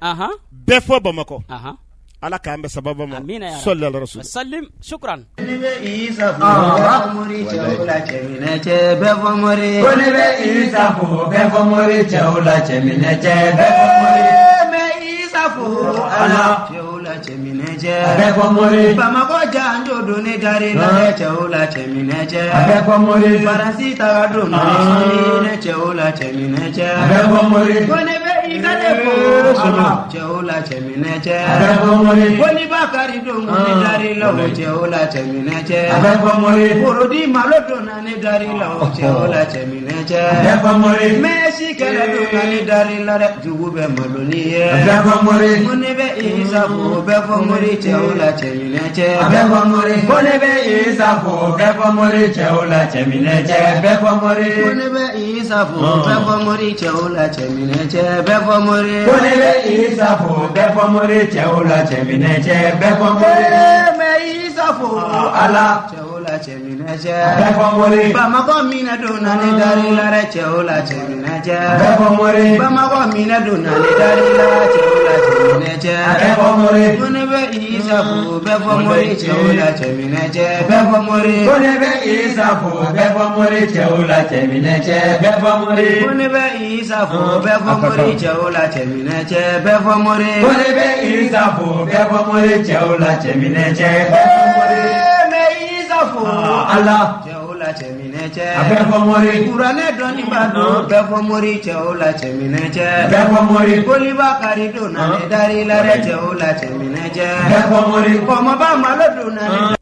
bɛɛ fɔ Bamakɔ. Ala k'an bɛn sababa ma. Amina ya Rabbi. Sɔli ala rasul. Sallim shukran. Ne bɛ Isa fo bɛɛ fɔ mori cɛw la cɛminɛ cɛ bɛɛ fɔ mori. Ko ne bɛ Isa fo bɛɛ fɔ mori cɛw la cɛminɛ cɛ bɛɛ fɔ mori. N bɛ Isa fo Ala cɛw la cɛminɛ cɛ. Bɛɛ fɔ mori. Bamakɔ janjo don ne dari la dɛ cɛw la cɛminɛ cɛ. Bɛɛ fɔ mori. Faransi taga don ne sini ne cɛw la cɛminɛ cɛ. Bɛɛ fɔ mori. Ko ne bɛ Isa de fo Ala cɛw la cɛminɛ cɛ. Bɛɛ fɔ mori. Ko ni Bakari don ne dari la o cɛw la cɛminɛ cɛ. Bɛɛ fɔ mori. Forodi malo donna ne dari la o cɛw la cɛminɛ cɛ. Bɛɛ fɔ mori. Mɛsi kɛlɛ donna ne dari la dɛ jugu bɛ malo ni ye. Bɛɛ fɔ mori. Ko ne bɛ Isa fo bɛɛ fɔ mori cɛw la cɛminɛ cɛ. Bɛɛ fɔ mori. Ko ne bɛ Isa fo bɛɛ fɔ mori cɛw la cɛminɛ cɛ bɛɛ fɔ mori. Ko ne bɛ Isa fo bɛɛ fɔ mori cɛw la cɛminɛ cɛ bɛɛ fɔ mori. Ko ne bɛ Isa fo bɛɛ fɔ mori cɛw la cɛminɛ cɛ bɛɛ fɔ mori. N bɛ Isa fo Ala cɛw la cɛminɛ cɛ. Bɛɛ fɔ mori. Bamakɔ minɛ donna ne dari la dɛ cɛw la cɛminɛ cɛ. Bɛɛ fɔ mori. Bamakɔ minɛ donna ne dari la cɛw la cɛminɛ cɛ. Bɛɛ fɔ mori. Ko ne bɛ Isa fo bɛɛ fɔ mori cɛw la cɛminɛ cɛ bɛɛ fɔ mori. Ko ne bɛ Isa fo bɛɛ fɔ mori cɛw la cɛminɛ cɛ bɛɛ fɔ mori. Ko ne bɛ Isa fo bɛɛ fɔ mori cɛw la cɛminɛ cɛ bɛɛ fɔ mori. Ko ne bɛ Isa fo bɛɛ fɔ mori cɛw la cɛminɛ cɛ bɛɛ fɔ mori. N bɛ Isa fo Ala cɛw la cɛminɛ cɛ. A bɛɛ fɔ mori. Kuranɛ dɔnniba don bɛɛ fɔ mori cɛw la cɛminɛ cɛ. Bɛɛ fɔ mori. Koliba kari donna ne dari la dɛ cɛw la cɛminɛ cɛ. Bɛɛ fɔ mori. Kɔmɔba malo donna ne